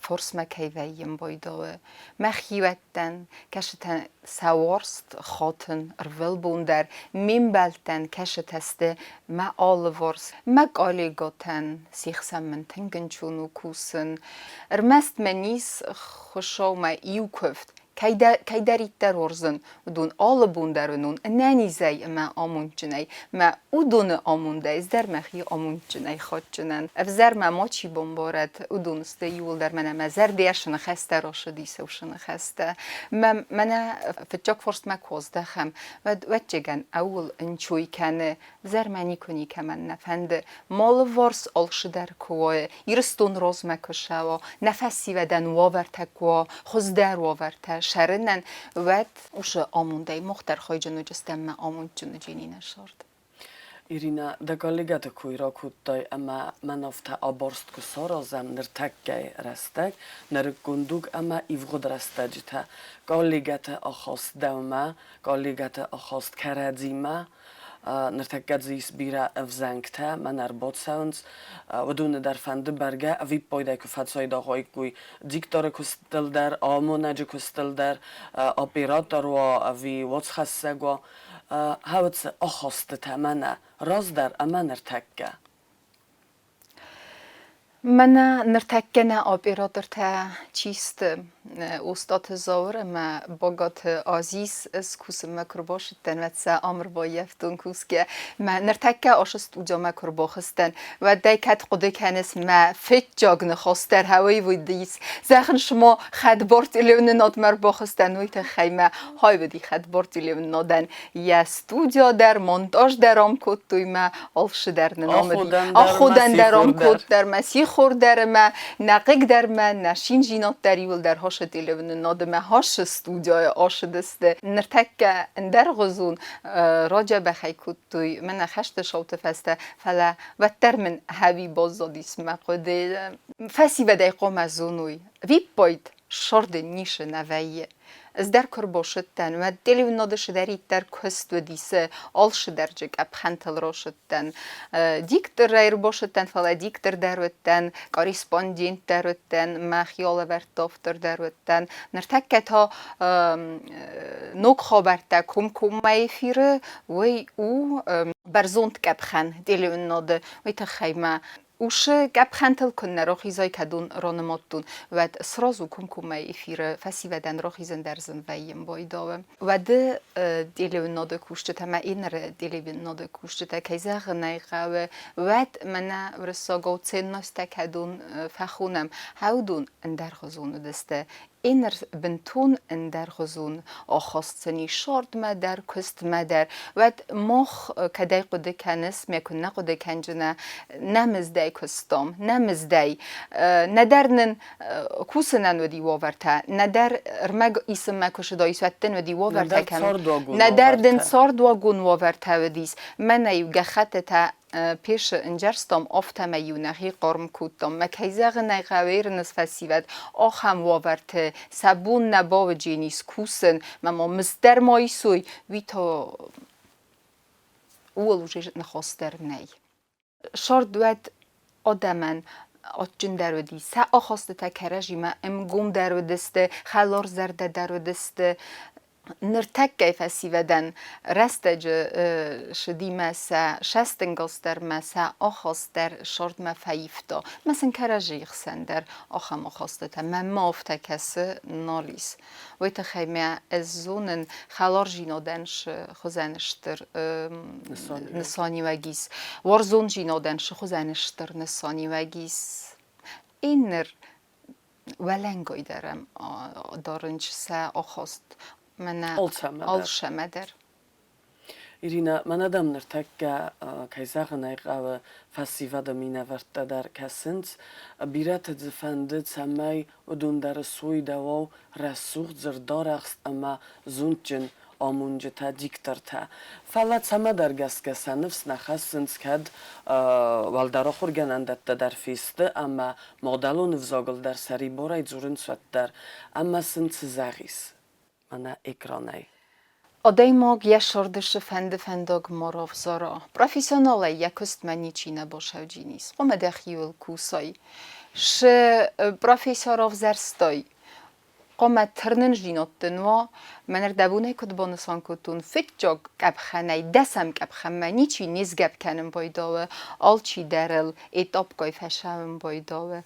форсмӕ кӕй вӕййын байдауы, мӕ хиуӕттӕн, кӕсытӕ сӕ уарзт хатын ӕрвылбон дӕр, ме мбӕлттӕн кӕсытӕ сты мӕ алыварс, мӕ коллегӕтӕн, се хсӕн мын тынг ӕнцон у кусын. Ӕрмӕст мӕ низ Хуыцаумӕ иу куывд, кӕйдӕриддӕр уарзын, уыдон алы бон дӕр уынон ӕнӕнизӕй ӕмӕ амондджынӕй. Мӕ уыдоны амондӕй ӕз дӕр мӕхи амондджынӕй хатджынӕн. Ӕвзӕр мӕ мачи бамбарӕд, уыдон сты иууылдӕр мӕнӕ мӕ зӕрдӕйӕ цы ныхӕстӕ рацыди, сӕусы ныхӕстӕ. Мӕ мӕнӕ фыццаг фарстмӕ куы аздӕхӕм, уӕд ӕвӕццӕгӕн ӕууыл ӕнцой кӕны, Ӕвзӕр мӕ никуы никӕмӕн нӕ фӕнды, ме алыварс алцыдӕр куы уа, Ирыстон размӕ куы цӕуа, нӕ фӕсивӕдӕн уавӕртӕ куы уа, хуыздӕр уавӕртӕ сӕрынӕн, уӕд уыцы амондӕй мах дӕр хайджын уыдзыстӕм мӕ амондджын уыдзӕни нӕ цард. Иринӕ, дӕ коллегӕты кой ракодтай ӕмӕ мӕн афтӕ абарст куы саразӕм ныртӕккӕйы рӕстӕг, нырыккон дуг ӕмӕ ивгъуыд рӕстӕджытӕ, коллегӕты ахаст дӕумӕ, коллегӕты ахаст кӕрӕдзимӕ, Ныртӕккӕ дзы ис бирӕ ӕвзӕнгтӕ, мӕн ӕрбацӕуынц. Уыдоны дӕр фӕнды бӕргӕ ӕвиппайдӕй куы фӕцайдагъ уаиккой дикторы куыстыл дӕр, амонӕджы куыстыл дӕр, оператор уа ӕви уацхӕссӕг уа. Хауы ахастытӕ мӕнӕ раздӕр ӕмӕ ныртӕккӕ. Мӕнӕ ныртӕккӕ нӕ оператортӕ чи сты, Остъаты Зауыр ӕмӕ Багаты Азиз ӕз кусынмӕ куы рбацыдтӕн, уӕд сӕ ам ӕрбаййӕфтон кусгӕ. Мӕ ныртӕккӕ ацы студиомӕ куы рбахызтӕн, уӕд ӕй кӕд хъуыды кӕныс, мӕ фыццаг ныхас дӕр хауӕй уыдис. Зӕгъын, шумо хӕдбар телеуынынадмӕ ӕрбахызтӕн, уый тыххӕй мӕ хай уыди хӕдбар телеуынынадӕн йӕ студио дӕр, монтаж дӕр ам кодтой мӕ алцыдӕр нын ам уыди. Аходӕн дӕр ам коддӕр мӕ сихор дӕр ӕмӕ нӕ хъыг дӕр мӕ нӕ шинжинад дӕр иуылдӕр хосы телеуынынады мӕ хосы студиойы ацыдысты. Ныртӕккӕ ӕндӕргъуызон раджабӕхӕй кодтой мӕнӕ хӕсты сауты фӕстӕ, фӕлӕ уӕддӕр мын хӕви баззадис мӕ хъуыдыйы. Фӕсивӕдӕй хъуамӕ зоной, виппайд сӕрды ницы нӕ вӕййы. Ӕз дӕр куы рбацыдтӕн, уӕд телеуынады цыдӕриддӕр куыст уыдис, алцыдӕрджы къӕпхӕнтыл рацыдтӕн. Дикторӕй ӕрбацыдтӕн, фӕлӕ диктор дӕр уыдтӕн, корреспондент дӕр уыдтӕн, мӕхи алӕвӕрдты автор дӕр уыдтӕн. Ныртӕккӕ та ног хабӕрттӕ комкоммӕ эфиры, уый у бӕрзонд къӕпхӕн телеуынады. Уый тыххӕй мӕ Усы къӕпхӕнтыл куыннӕ рохизой кӕдон ронымодтон, уӕд сразу комкоммӕ эфиры фӕсивӕдӕн рохизын дӕр зын вӕййын байдауы. Уӕды телеуынады кусджытӕ ӕмӕ иннӕ телеуынады кусджытӕ, кӕй зӕгъын ӕй хъӕуы, уӕд мӕнӕ уырыссагау ценностӕ кӕдон фӕхонӕм, хӕудон ӕндӕргъуызон уыдысты. Иннӕ бынтон ӕндӕргъуызон ахӕсдзӕни сӕрдмӕ дӕр, куыстмӕ дӕр. Уӕд мах кӕдӕй хъуыды кӕныс, мӕ куыннӕ хъуыды кӕнджынӕ, нӕ мыздӕй куыстам, нӕ мыздӕй. Нӕдӕр нын кусынӕн уыди уавӕртӕ, нӕдӕр ӕрмӕг исынмӕ куы сыдаис, уӕд дын уыди уавӕртӕ кӕм. Нӕдӕр дын цардуагон уавӕртӕ уыдис. Мӕнӕ-иу гӕххӕттытӕ песы ӕнджӕрстам, афтӕмӕй-иу нӕхи хъарм кодтам. Мӕ кӕй зӕгъын ӕй хъӕуы, ерынц фӕсивӕд ахӕм уавӕрты сӕ бон нӕ бауыдженис кусын, мӕ ма мызд дӕр ма исой, уый та ууыл уже ныхас дӕр нӕй. Сӕрд уӕд адӕмӕн адджындӕр уыди, сӕ ахастытӕ кӕрӕдзимӕ ӕнгомдӕр уыдысты, хӕларзӕрдӕдӕр уыдысты. Ныртӕккӕйы фӕсивӕдӕн рӕстӕджы сыдимӕ сӕ сӕстынгас дӕр мӕ сӕ ахаст дӕр сӕрдмӕ фӕивта. Мӕ сын кӕрӕдзийы хсӕн дӕр ахӕм ахастытӕ мӕнмӕ афтӕ кӕсы, нал ис. Уый тыххӕй мӕ ӕз зонын, хӕларзинадӕн цы хуызӕн стыр нысаниуӕг ис, уарзондзинадӕн цы хуызӕн стыр нысаниуӕг ис. Иннӕ уӕлӕнгай дӕр ӕм дарынц сӕ ахаст мӕнӕ алцӕмӕ дӕр. Иринӕ, мӕнӕ дӕм ныртӕккӕ, кӕй зӕгъын ӕй хъӕуы, фӕсивӕды минӕвӕрттӕ дӕр кӕсынц. Бирӕты дзы фӕнды, цӕмӕй уыдон дӕр суой дӕуау рӕсугъд, дзырдарӕхст ӕмӕ зондджын амонджытӕ, диктортӕ. Фӕлӕ цӕмӕдӕр гӕсгӕ сӕ ныфс нӕ хӕссынц, кӕд уӕлдӕр ахуыргӕнӕндӕттӕ дӕр фесты ӕмӕ мадӕлон ӕвзагыл дӕр сӕрибарӕй дзурынц, уӕддӕр. Ӕмӕ сын цы зӕгъис мӕнӕ экранӕй? Адӕймаг йӕ сӕрдысы фӕнды фӕндаг ма равзара. Профессионалӕй йӕ куыстмӕ ничи нӕ басӕвджинис. Хъуамӕ дӕхиуыл кусай. Шы профессор равзӕрстай, хъуамӕ тырнындзинад дын уа. Мӕнӕ рдӕбонӕй куыд банысан кодтон, фыццаг къӕпхӕнӕй дӕсӕм къӕпхӕнмӕ ничи не сгӕпп кӕнын байдауы, алчи дӕр ыл этапгай фӕсӕуын байдауы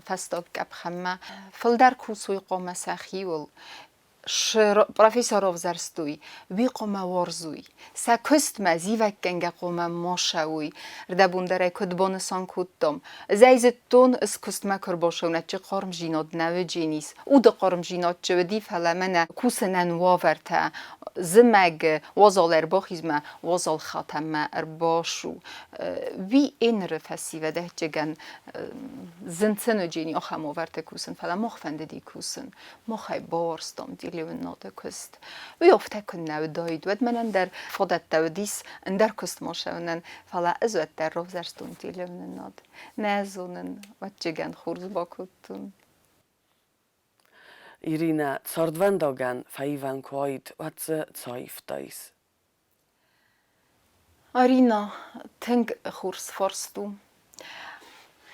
фӕстаг къӕпхӕнмӕ. Фылдӕр кусой хъуамӕ сӕхиуыл. Профессор ӕвзӕрстой, уый хъуамӕ уарзой. Сӕ куыстмӕ зивӕггӕнгӕ хъуамӕ ма сӕуой. Рдӕбондӕрӕй куыд банысан кодтам, ӕз зыдтон, ӕз куыстмӕ куы ӕрбацӕуын, хъармдзинад нӕ уыдженис. Уды хъармдзинад чи уыди, фӕлӕ мӕнӕ кусынӕн уавӕртӕ зымӕг уазал ӕрбахизмӕ, уазал хатӕнмӕ ӕрбасу. Уый ӕныры фӕсивӕд ӕхджыгӕн зын сын уыджени ахӕм уавӕрты кусын, фӕлӕ мах фӕндыди кусын. Махӕй бауарзтам телеуынынады куыст. Уый афтӕ куыннӕ уыдаид, уӕд мӕнӕн дӕр фадӕттӕ уыдис ӕндӕр куыстмӕ ссӕуынӕн, фӕлӕ ӕз уӕддӕр равзӕрстон телеуынынад. Нӕ зонын, ӕвӕццӕгӕн хорз бакодтон. Иринӕ, цардвӕндагӕн фӕивӕн куы уаид, уӕд дзы цы аивтаис? Арина, тынг хорз фарст у.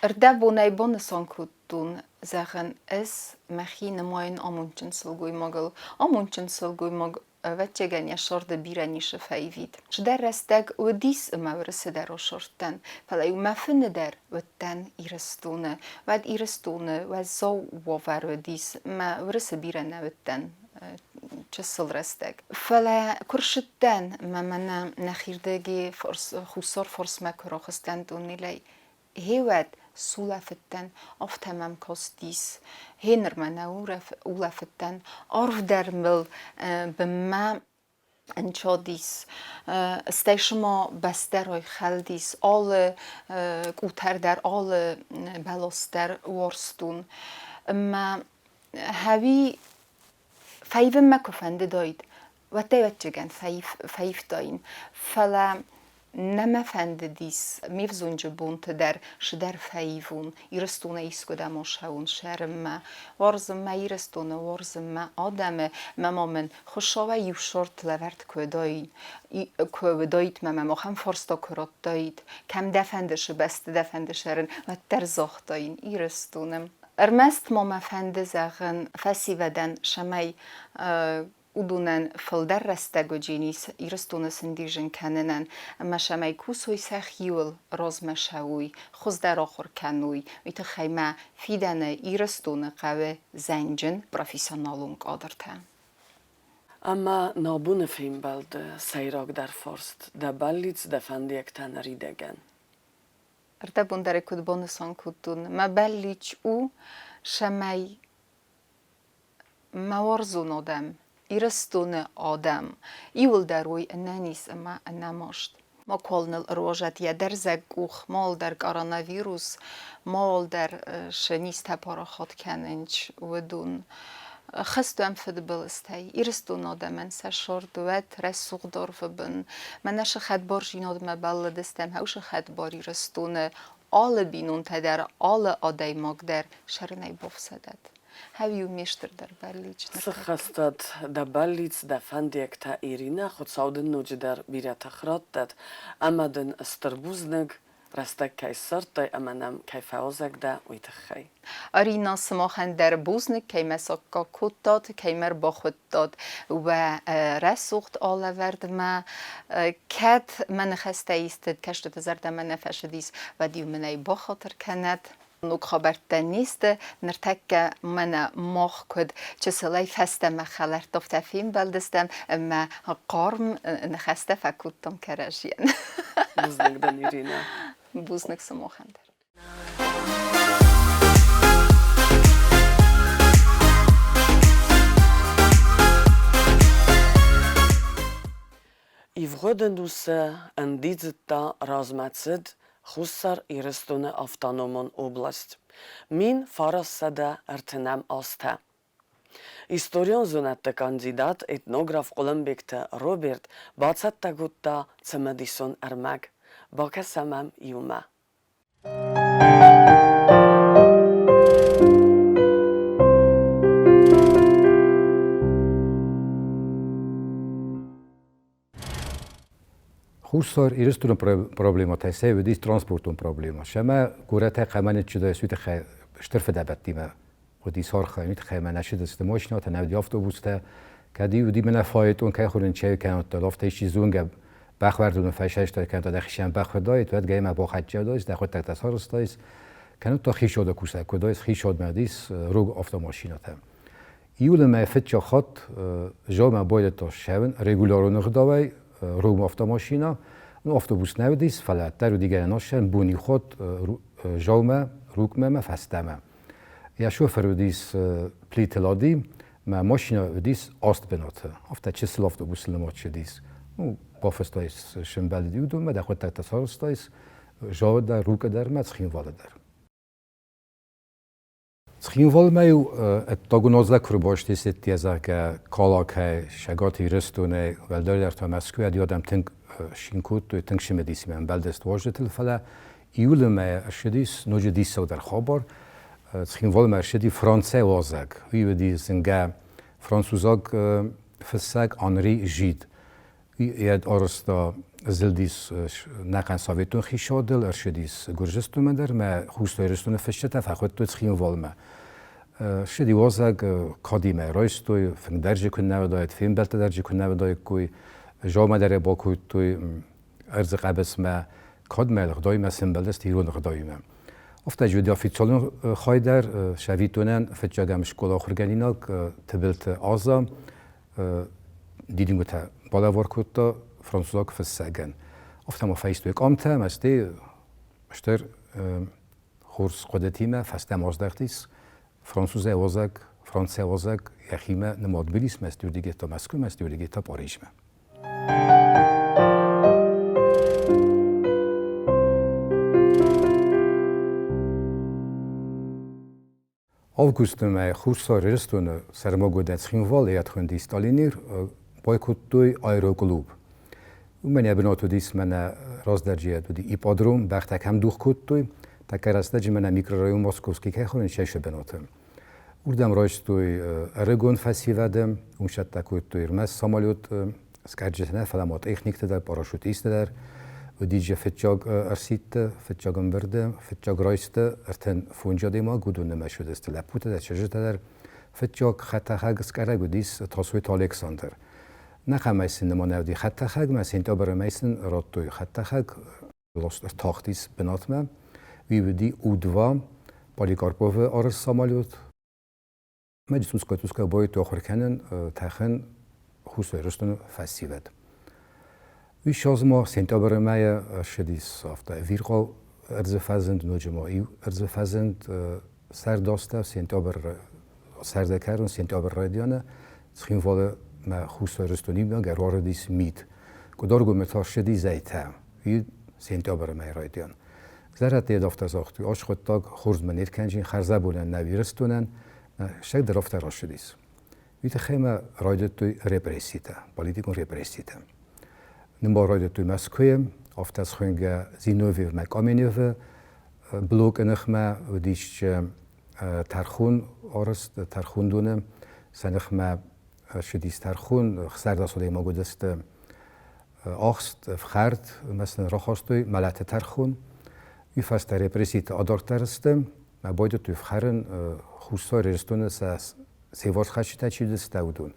Ӕрдӕбонӕй банысан кодтон, зӕгъын, ӕз мӕхи нымайын амондджын сылгоймагыл. Амондджын сылгоймаг, ӕвӕццӕгӕн, йӕ сӕрды бирӕ ницы фӕивид. Цыдӕр рӕстӕг уыдис ӕмӕ уырысы дӕр асырдтӕн, фӕлӕ-иу мӕ фыны дӕр уыдтӕн Ирыстоны. Уӕд Ирыстоны уӕззау уавӕр уыдис, мӕ уырысы бирӕ нӕ уыдтӕн чысыл рӕстӕг. Фӕлӕ куы рсыдтӕн ӕмӕ мӕнӕ нӕхирдыги хуссар фарсмӕ куы рахызтӕн тъунелӕй, гъеуӕд сулӕфыдтӕн, афтӕ мӕм кастис. Гъеныр мӕ нӕ улӕфыдтӕн, арв дӕр мыл бынмӕ ӕнцадис. Стӕй цыма бӕстӕ райхӕлдис, алы къутӕр дӕр, алы бӕлас дӕр уарзтон. Ӕмӕ хӕуи фӕивынмӕ куы фӕндыдаид, уӕд ӕвӕццӕгӕн фӕивтаин. Фӕлӕ нӕ мӕ фӕндыдис ме взонджы бонты дӕр цыдӕр фӕивон, Ирыстонӕй искуыдӕм ацӕуон сӕрынмӕ. Уарзын мӕ Ирыстоны, уарзын мӕ адӕмы, мӕ ма мын Хуыцауӕй иу сорт лӕвӕрд куы уыдаид мӕ мӕм ахӕм фарста куы радтаид, кӕм дӕ фӕнды цы бӕсты дӕ фӕнды сӕрын, уӕддӕр загътаин Ирыстоны. Ӕрмӕст ма мӕ фӕнды зӕгъын фӕсивӕдӕн, цӕмӕй уыдонӕн фылдӕр рӕстӕг уыдженис Ирыстоны сындижын кӕнынӕн ӕмӕ цӕмӕй кусой сӕхиуыл, размӕ цӕуой, хуыздӕр ахуыр кӕной, уый тыххӕй мӕ фидӕны Ирыстоны хъӕуы зӕнджын профессионалон кадртӕ. Ӕмӕ нӕ абоны фембӕлды сӕйрагдӕр фарст дӕ бӕллиц, дӕ фӕндиӕгтӕ ныридӕгӕн. Ӕрдӕбон дӕр ӕй куыд банысан кодтон, мӕ бӕллиц у, цӕмӕй мӕ уарзон адӕм, Ирыстоны адӕм иуылдӕр уой ӕнӕниз ӕмӕ ӕнӕмаст. Макуал ныл ӕруазӕд йӕ дӕрзӕг къух, мауал дӕр коронавирус, мауал дӕр шы низтӕ парахат кӕнынч, уыдон. Хызт уӕм фыдбылызтӕй, Ирыстоны адӕмӕн сӕ сӕрд уӕд рӕсугъд арвы бын. Мӕнӕ шы хӕдбарзинадмӕ бӕллыдыстӕм, хӕусы хӕдбар Ирыстоны алы бинонтӕ дӕр, алы адӕймаг дӕр сӕрынӕй бафсӕдӕд. Хӕу-иу ме стырдӕр бӕллиц Цы ныртӕккӕ. хӕстӕт дӕ бӕллиц, дӕ фӕндиӕгтӕ, Иринӕ, Хуыцау дын ноджыдӕр бирӕ тых раттӕд ӕмӕ дын стыр бузныг, рӕстӕг кӕй ссардтай ӕмӕ нӕм кӕй фӕуазӕг дӕ, уый тыххӕй. Арина, сымахӕн дӕр бузныг, кӕй мӕ саккаг кодтат, кӕй мӕ ӕрбахуыдтат уӕ рӕсугъд алӕвӕрдмӕ. Кӕд мӕ ныхӕстӕ исты кӕстыты зӕрдӕмӕ нӕ фӕцыдис, уӕд-иу мын ӕй бахатыр кӕнӕд. Ног хабӕрттӕ не сты, ныртӕккӕ мӕнӕ мах куыд чысылӕй фӕстӕмӕ хӕлӕрттӕ фембӕлдыстӕм ӕмӕ хъарм ныхӕстӕ фӕкодтам кӕрӕдзийӕн. Бузныг дын, Иринӕ. Бузныг сымахӕн дӕр. Ивгъуыд ӕнусы ӕндидзыдта размӕцыд Хуссар Ирыстоны автономон область 1930 азтӕ. Историон зонӕдты кандидат, этнограф Хъуылымбегты Роберт бацӕттӕ кодта цымыдисон ӕрмӕг. Бакӕсӕм ӕм иумӕ. Хуссар Ирыстоны проблемӕтӕ сӕ уыдис транспортон проблемӕ. Сӕмӕ горӕтӕй хъӕмӕ ныццыдысты, уый тыххӕй стыр фыдӕбӕттимӕ уыдис архайын, уый тыххӕй мӕ нӕ цыдысты машинӕтӕ, нӕ уыди автобустӕ. Кӕд-иу уыди мӕнӕ фаэтон кӕй хонын чай кӕнӕ афтӕ исчи зонгӕ бӕхуӕрдоны фӕсайстай кӕнӕ дӕхицӕн бӕхуӕрдаид, уӕд гӕймӕ бахӕццӕ уыдаис, дӕхуӕдтӕг та сарӕзтаис, кӕнӕ та хицауады кусӕг куы уыдаис, хицауадмӕ уыдис рог автомашинӕтӕ. Июлы мӕй фыццаг хатт Жаумӕ байдыдта ссӕуын регулярон ӕгъдауӕй рог автомашинӕ. Ну, автобус нӕ уыдис, фӕлӕ дӕр уыди гӕнӕн ассӕн бони хатт Жаумӕ, Рукъмӕ мӕ фӕстӕмӕ. Йӕ шофыр уыдис Плиты Лади, мӕ машинӕ уыдис аст бынаты. Афтӕ чысыл автобусы нымад цыдис. Ну, бафыстаис сӕмбӕлди уыдонмӕ, дӕхуӕдӕг та сарӕзтаис Жауы дӕр, Рукъы дӕр мӕ Цхинвалы дӕр. Цхинвалмӕ-иу ӕддагон азлӕг куы ӕрбастисетти, зӕгъгӕ, Калакӕй, Цӕгат Ирыстонӕй, уӕлдайдӕр та Мӕскуыйӕ адӕм тынг цин кодтой, тынг цымыдисимӕ ӕмбӕлдысты уазджытыл, фӕлӕ июлы мӕйы ссыдис ноджы диссагдӕр хабар. Цхинвалмӕ ссыди францӕй уазӕг. Уый уыди зынгӕ французаг фыссӕг Анри Жид. Йӕ арӕзта зылдис нӕхъӕн советон хицауадыл, ӕрцыдис Гуырдзыстонмӕ дӕр, мӕ Хуссар Ирыстоны фысджытӕ фӕхуыдтой Цхинвалмӕ. Ссыди уазӕг, кадимӕ райстой, фынг дӕр дзы куыннӕ уыдаид, фембӕлдтӕ дӕр дзы куыннӕ уыдаиккой, Жаумӕ дӕр бакодтой ӕрдзы хъӕбысмӕ, кадмӕ ӕгъдаимӕ сӕмбӕлдысты ирон ӕгъдаимӕ. Афтӕ уыди официалон хай дӕр, советонӕн фыццагӕм скъола ахуыргӕнинаг Тыбылты Аза дидингутӕ балӕвар кодта французаг фыссӕгӕн. Афтӕ ма фӕистой къамтӕ ӕмӕ стӕй стыр хорз хъуыдытимӕ фӕстӕмӕ аздӕхтис французӕй уазӕг, францӕй уазӕг йӕхимӕ нымад Тбилисмӕ, стӕй Мӕскуымӕ, стӕй та Парижмӕ. Августы мӕй Хуссар Ирыстоны сӕрмагондӕй Цхинвалы ӕрхуынди Сталинир байкодтой аэроклуб. Уымӕн йӕ бынат уыдис мӕнӕ раздӕр уыди ипподром, бӕхтӕ кӕм дугъ кодтой, тӕккӕ рӕстӕджы мӕнӕ микрорайон Московский кӕй хонынц, сӕ бынаты. Уырдӕм райстой ӕрыгон фӕсивӕды, уым сӕттӕ кодтой ӕрмӕст самолет скъӕрджытӕ нӕ, фӕлӕ ма техниктӕ дӕр, парашютисттӕ дӕр. Уыди фыццаг ӕрсидты, фыццаг ӕмбырды, фыццаг райсты 35 адӕймаг, уыдон нымӕц уыдысты лӕппутӕ дӕр, чызджытӕ дӕр. Фыццаг хӕдтӕхӕг скъӕрӕг уыдис Тасойты Александр. Нӕхъӕмӕй сын нымад уыди хӕдтӕхӕгмӕ, сентябры мӕй сын радтой хӕдтӕхӕг, ӕртахтис бынатмӕ. Уый уыди У-2 Поликарповы арӕзт самолет. Мӕ цъусгай-цъусгай байдыдтой ахуыр кӕнын, тӕхын Хуссар Ирыстоны фӕсивӕд. Уый ссӕдз ма сентябры мӕйы ссыдис афтӕ ӕвирхъау ӕрдзы фӕзынд, ноджы ма иу ӕрдзы фӕзынд сӕрдастӕу сентябры сӕрды кӕрон сентябры райдианы Цхинвалы мӕ Хуссар Ирыстонимӕ ӕруарыдис мит. Къуыдаргоммӕ та ссыди зӕйтӕ. Уый сентябры мӕй райдиан. Зӕрӕдты йед афтӕ загътой, ас хъуыддаг хорзмӕ не ркӕнджын хӕрзӕбонӕн нӕ Ирыстонӕн, стӕй дӕр афтӕ рацыдис. Уый тыххӕй ма райдыдтой репресситӕ, политикон репресситӕ. Нымбар райдыдтой Мӕскуыйы, афтӕ схуынгӕ Зиновьевмӕ Каменевы блокы ныхмӕ уыдис тӕрхон арӕзт тӕрхондоны, сӕ ныхмӕ ссыдис тӕрхон, хсӕрдӕс адӕймаг уыдысты ахст, ӕфхӕрд ӕмӕ сын рахастой мӕлӕты тӕрхон. Уый фӕстӕ репресситӕ адарддӕр сты, мӕ байдыдтой ӕфхӕрын Хуссар Ирыстоны сӕ севарсхӕсджытӕ чи уыдысты, уыдон.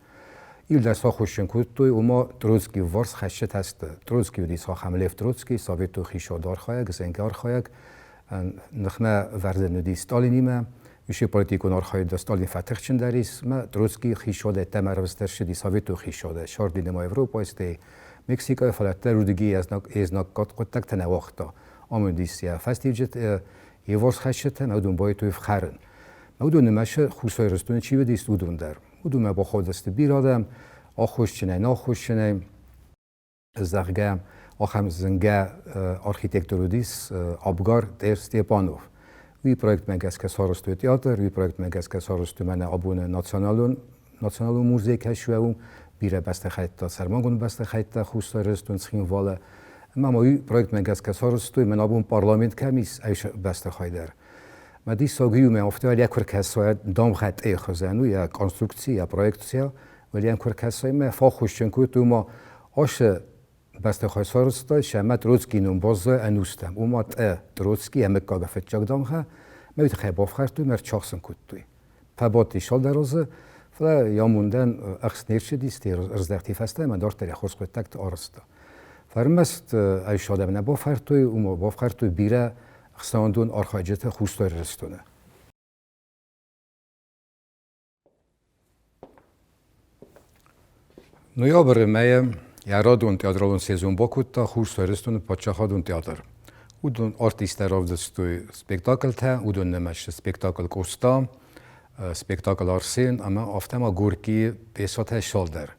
Иу сахуыссын кодтой, ома Троцкий вварс хӕсджытӕ сты. Троцкий уыдис ахӕм Лев Троцкий, советон хицауады архайӕг, СНГ архайӕг, ныхмӕ вӕрдӕн уыди Сталинимӕ. Уыцы политикон архайды Сталин фӕтыхджындӕр ис, ӕмӕ Троцкий хицауадӕй ӕддӕмӕ ӕрвыст ӕрцыди советон хицауадӕй, Сардинӕмӕ Европӕйы, стӕй Мексикӕйы, фӕлӕ ӕддӕр уыдыги йе знаггад хъуыддӕгтӕ нӕ уагъта. Амындис йӕ фӕстиуджытӕ, йе вварсхӕсджытӕ ӕмӕ уыдон байтой ӕфхӕрын. Уыдон нымӕцы Хуссар Ирыстоны чи уыдис, уыдон дӕр. Уыдонмӕ бахаудысты бирӕ адӕм, аххосджынӕй, наххосджынӕй, зӕгъгӕ, ахӕм зынгӕ архитектор уыдис Абгар Тер Степанов. Уый проектмӕ гӕсгӕ сарӕзтой театр, уый проектмӕ гӕсгӕ сарӕзтой мӕнӕ абоны националон националон музей кӕсуӕ у, бирӕ бӕстыхӕйттӕ, сӕрмагонд бӕстыхӕйттӕ Хуссар Ирыстон Цхинвалы. Ӕмӕ ма уый проектмӕ гӕсгӕ сарӕзтой, мӕн абон парламент кӕм ис, ай бӕстыхай дӕр. Мӕ диссаг иумӕ афтӕ йӕ куы ркӕсай дамгъӕ Т хуызӕн у, йӕ конструкци, йӕ проекцийӕ, уӕд куы ркӕсай мӕ фӕххуысджын кодтой, ома ацы бӕстыхай сарӕзтой, сӕмӕ Троцкий ном баззайы ӕнустӕм. Ома Т Троцкий йӕ мыггагы фыццаг дамгъӕ, мӕ уый тыххӕй бафхӕрдтой, мӕ ӕрчахсын кодтой. Фӕбадти цалдӕр азы, фӕлӕ йӕ амондӕн ӕхст не рцыдис, ӕрыздӕхти фӕстӕмӕ ӕмӕ дарддӕр йӕ хорз хъуыддӕгты арӕзта. Ӕрмӕст ӕй адӕм нӕ бафхӕрдтой, уымӕ бафхӕрдтой бирӕ ӕхсӕнадон архайджытӕ Хуссар Ирыстоны. Ноябры мӕйы йӕ радон театралон сезон бакодта Хуссар Ирыстоны паддзахадон театр. Уыдон артисттӕ равдыстой спектакльтӕ, уыдон нымӕцты спектакль Къоста, спектакль Арсен ӕмӕ афтӕ ма Горькийы пьесӕтӕ цалдӕр.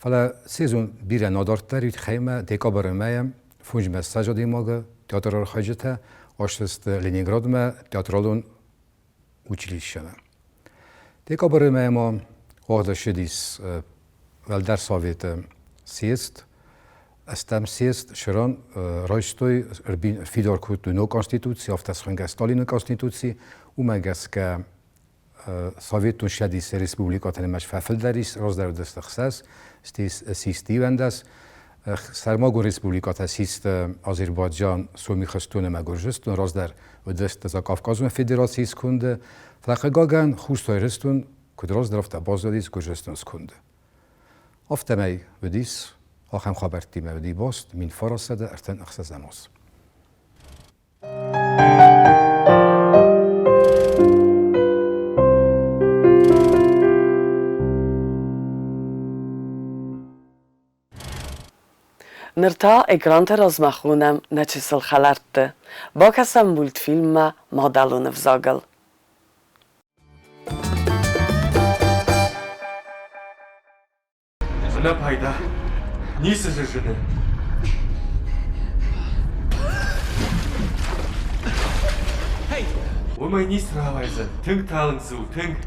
Фӕлӕ сезон бирӕ нӕ дарддӕр уый тыххӕй ӕмӕ декабры мӕйы фондзмӕ ссӕдз адӕймагы театры архайджытӕ ацыдысты Ленинградмӕ театралон училищемӕ. Декабры мӕйы ма уагъд ссыдис Уӕлдӕр Советы съезд, ӕстӕм съезд цыран райстой, фидар кодтой ног конституци, афтӕ схуынгӕ Сталины конституци, уымӕ гӕсгӕ Советон Цӕдисы республикӕтӕ нымӕц фӕфылдӕр ис, раздӕр уыдысты хсӕз, систы иуӕндӕс. Сӕрмагонд республикӕтӕ систы Азербайджан, Сомихстон ӕмӕ Гуырдзыстон, раздӕр уыдысты Закавказон Федерацийы сконды. Фӕлӕ хъыгагӕн, Хуссар Ирыстон куыд раздӕр, афтӕ баззадис Гуырдзыстоны сконды. Афтӕмӕй уыдис ахӕм хабӕрттимӕ уыди баст 1936 аз. Ныр та экранты размӕ хонӕм нӕ чысыл хӕлӕртты. Бакӕсӕм мультфильммӕ мадӕлон ӕвзагыл. Ӕнӕпайда. Ницы дзы зыны. Уымӕй ницы рауайдзӕн. Тынг талынг дзы у, тынг.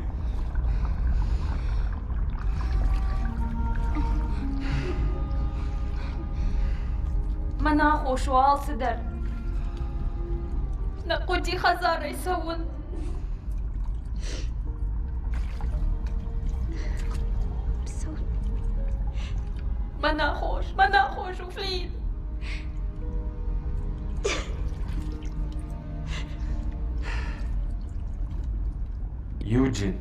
Мӕн аххос у алцыдӕр. Нӕ хъуыди хӕдзарӕй цӕуын. Мӕн аххос, мӕн аххос у, Флин. Юджин.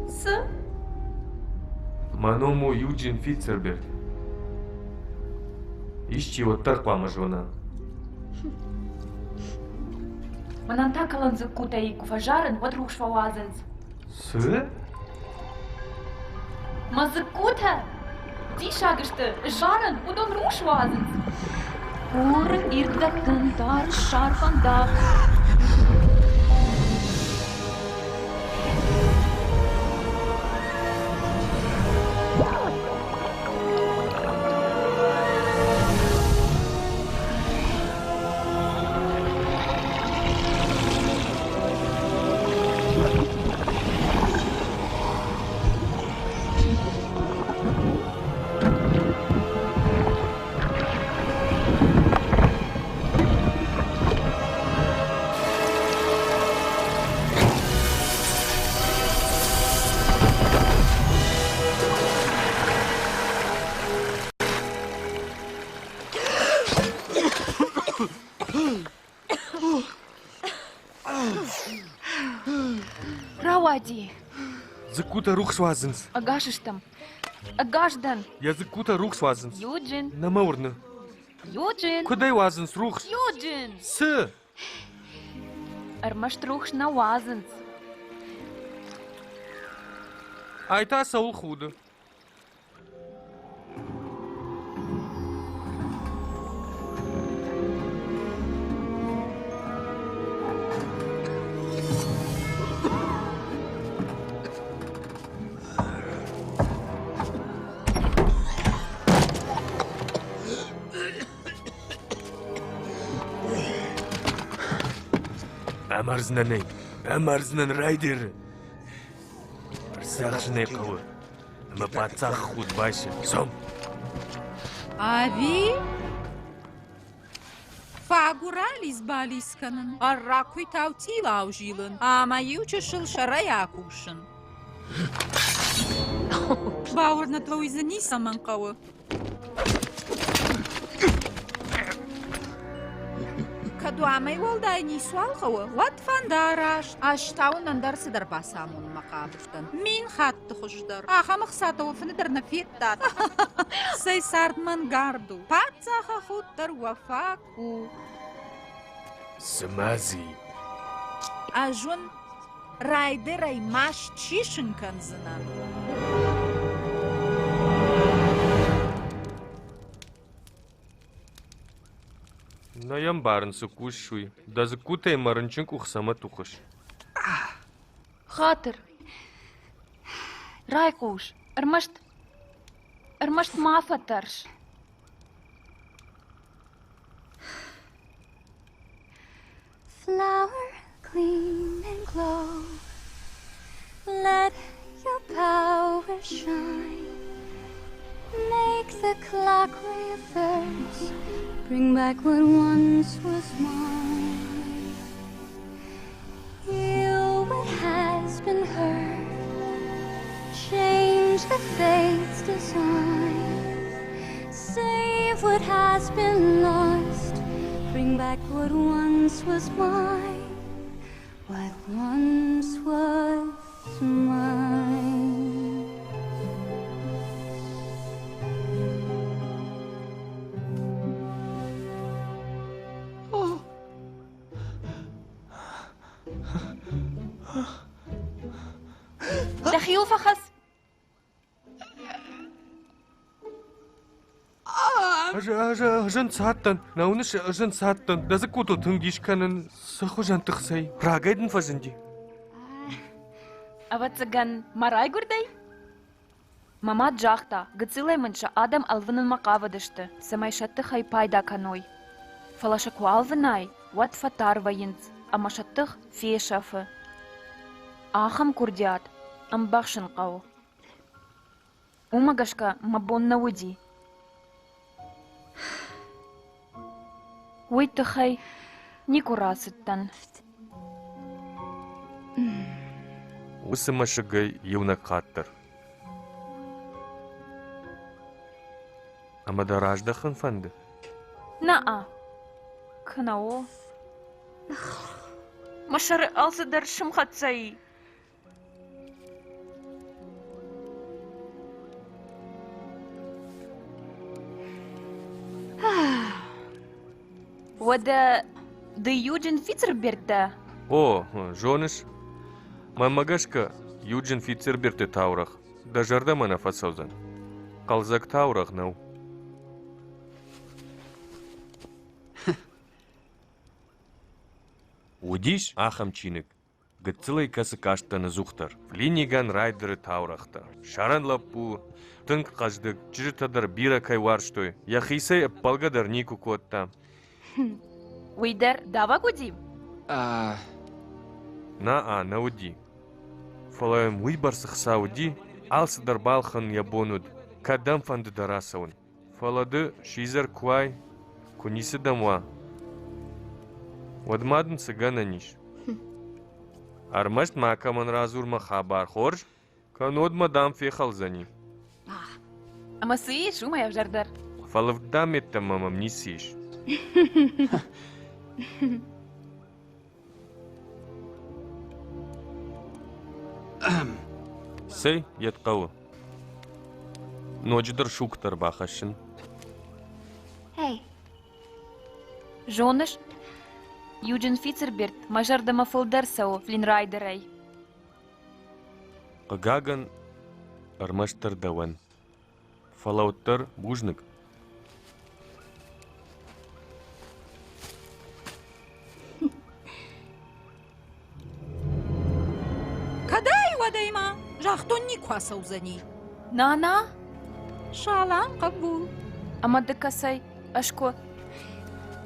Цы? Мӕ ном у Юджин Фитцерберт. Исчи уӕддӕр хъуамӕ зона. Мӕнӕн та кӕлӕндзыккутӕй куы фӕзарын, уӕд рухс фӕуадзынц. Цы? Мӕ дзыккутӕ! Диссаг сты, зарын, уыдон рухс уадзынц. Хуры ирдгӕ тын дары ссар фӕндаг. Дзыккутӕ рухс уадзынц. Ӕгас стӕм. Ӕгас дӕн. Йӕ дзыккутӕ рухс уадзынц. Юджин. Нӕ мӕ уырны. Юджин. Куыд ӕй уадзынц рухс? Юджин. Цы? Ӕрмӕст рухс нӕ уадзынц. Ай та цӕуыл худы? Амардзынӕн ӕй, амардзынӕн Райдеры. Ӕрцахсын ӕй хъӕуы. Ӕмӕ паддзахы худ байсы. Цом! Ӕви фӕгуырализ-бализ кӕнын, ӕрра куыйтау цъилау зилын ӕмӕ иу чысыл сӕрӕй акусын. Бауырнӕд уӕ, уый дзы ницӕмӕн хъӕуы. Кӕд уӕмӕй уӕлдай ницуал хъӕуы, уӕд фӕндараст. Ӕз та уын ӕндӕр цыдӕр бацамонынмӕ хъавыдтӕн. Мин хатты хуыздӕр. Ахӕм ӕхцатӕ уӕ фыны дӕр нӕ федтат. Цӕй цард мӕнгард у. Паддзахы худ дӕр уӕ фаг у. Цымӕ дзы и? Ӕз уын райдерӕй маст сисын кӕндзынӕн. Нӕ йӕ мбарын, цы кусыс, уый. Дӕ дзыккутӕй мӕ рынчын къух цӕмӕ тухыс? Хатыр. Райхъус. Ӕрмӕст, ӕрмӕст ма фӕтӕрс. Flower clean and glow. Let your power shine. Make the clock reverse. Bring back what once was mine. Heal what has been hurt. Change the fate's design. Save what has been lost. Bring back what once was mine. What once was mine. Дӕхиуыл фӕхӕц. Ӕз, ӕз, ӕз ӕнцадтӕн, нӕ уыныс, ӕз ӕнцадтӕн. Дӕ дзыккутыл тынг дис кӕнын, цы хуызӕн тыхсӕй. Рагӕй дын фӕзынди? Ӕвӕццӕгӕн, мӕ райгуырдӕй? Мӕ мад загъта, гыццылӕй мын сӕ адӕм ӕлвынынмӕ хъавыдысты, цӕмӕй сӕ тыхӕй пайда кӕной. Фӕлӕ сӕ куы алвынай, уӕд фӕтар вӕййынц ӕмӕ сӕ тых фесӕфы. Ахӕм курдиат ӕмбӕхсын хъӕуы. Уымӕ гӕсгӕ мӕ бон нӕ уыди. Уый тыххӕй никуы рацыдтӕн. Уыцы мӕсыгӕй иунӕг хатт дӕр. Ӕмӕ дӕ раздӕхын фӕнды? Нӕ-а. Кӕнӕ о. Мӕ сӕры алцыдӕр сымхӕццӕ и. Уӕдӕ ды Юджин Фицерберт дӕ? О, зоныс, мӕнмӕ гӕсгӕ, Юджин Фицерберты таурӕгъ дӕ зӕрдӕмӕ нӕ фӕцӕудзӕн. Хъӕлдзӕг таурӕгъ нӕу. Уыдис ахӕм чиныг, Гыццылӕй кӕцы касттӕн ӕдзухдӕр Флиниган Райдеры таурӕгътӕ. Сӕрӕн лӕппу, тынг хъӕздыг, чызджытӕ дӕр бирӕ кӕй уарзтой, йӕхицӕй ӕппӕлгӕ дӕр никуы кодта. Уый дӕр давӕг уыди? На-а, нӕ уыди. Фӕлӕ йӕм уыйбӕрц ӕхца уыди, алцыдӕр балхӕнын йӕ бон уыд, кӕдӕмфӕнды дӕр ацӕуын. Фӕлӕ ды сидзӕр куы уай, куы ницы дӕм уа, уӕд ма дын цы гӕнӕн ис? Ӕрмӕст макӕмӕн радзур мӕ хабар, хорз? Кӕннод мӕ дам фехӕлдзӕни. Ӕмӕ цы ис уымӕй ӕвзӕрдӕр? Фӕлывд дам йеддӕмӕ мӕм ницы ис. Цӕй, йед хъӕуы. Ноджыдӕр сугтӕ ӕрбахӕссын. Зоныс, Юджин Фицерберт мӕ зӕрдӕмӕ фылдӕр цӕуы Флинрайдерӕй. Хъыгагӕн, ӕрмӕстдӕр дӕуӕн. Фӕлӕ уӕддӕр бузныг. Кӕдӕй-уӕдӕй ма, загътон, никуы ацӕудзӕни. Нана? Салам, хъӕбул. Ӕмӕ ды кӕцӕй, ӕз куы...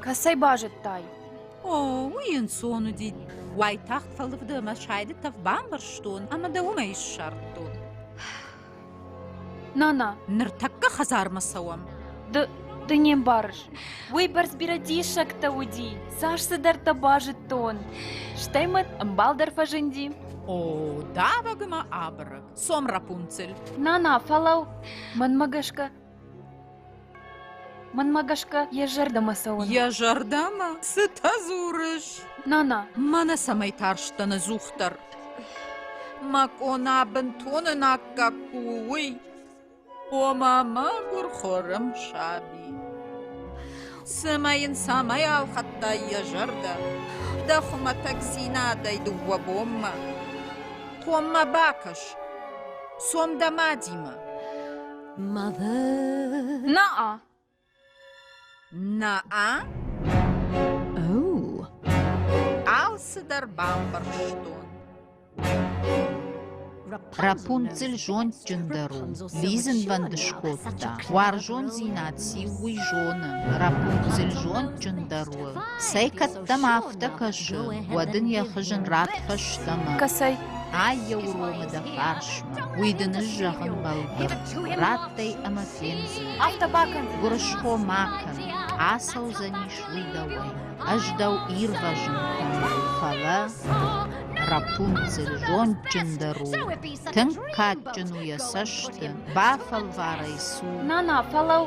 Кӕцӕй базыдтай? О, уый ӕнцон уыди. Уайтагъд фӕлывды ӕмӕ сайды тӕф бамбӕрстон ӕмӕ дӕ уымӕй ссардтон. Нана. Ныртӕккӕ хӕдзармӕ цӕуӕм. Ды, ды не мбарыс. Уыйбӕрц бирӕ диссӕгтӕ уыди, цас цыдӕртӕ базыдтон. Стӕй мӕ ӕмбал дӕр фӕзынди. О, давӕг ӕмӕ абырӕг. Цом, Рапунцель. Нана, фӕлӕуу. Мӕнмӕ гӕсгӕ, Мӕнмӕ гӕсгӕ, йӕ зӕрдӕмӕ цӕуын. Йӕ зӕрдӕмӕ? Цытӕ дзурыс? Нана. Мӕнӕ цӕмӕй тарстӕн ӕдзухдӕр. Мӕ къона бынтон ӕнаккаг куы у, уый. Ома мӕгуыр хорым саби. Цымӕ йын цӕмӕй ӕлхӕдтай йӕ зӕрдӕ? Дӕ хуымӕтӕгдзинадӕй дыууӕ бонмӕ. Коммӕ бакӕс. Цом дӕ мадимӕ. Mother. На-а. На-а? Oh. Алцыдӕр бамбӕрстон. Рапунцель зондджындӕр у, лидзынвӕнд скодта. Уарзондзинад циу, уый зоны. Рапунцель зондджындӕр у. Цӕй, кӕд дӕм афтӕ кӕсы, уӕд ын йӕ хызын ратт фӕстӕмӕ. Кӕцӕй? Ай йӕ уромы дӕ фарсмӕ, уый дын ӕз зӕгъын бӕлвырд. Ратт ӕй ӕмӕ фендзынӕ. Афтӕ бакӕндзынӕ. Гуырысхо ма кӕн, ацӕудзӕнис уый дӕуӕй. Ӕз дӕу ирвӕзын кӕнон, фӕлӕ Рапунцель зондджындӕр у, тынг кадджын у йӕ цӕсты, бафӕлвар ӕй цу. Нана, фӕлӕуу!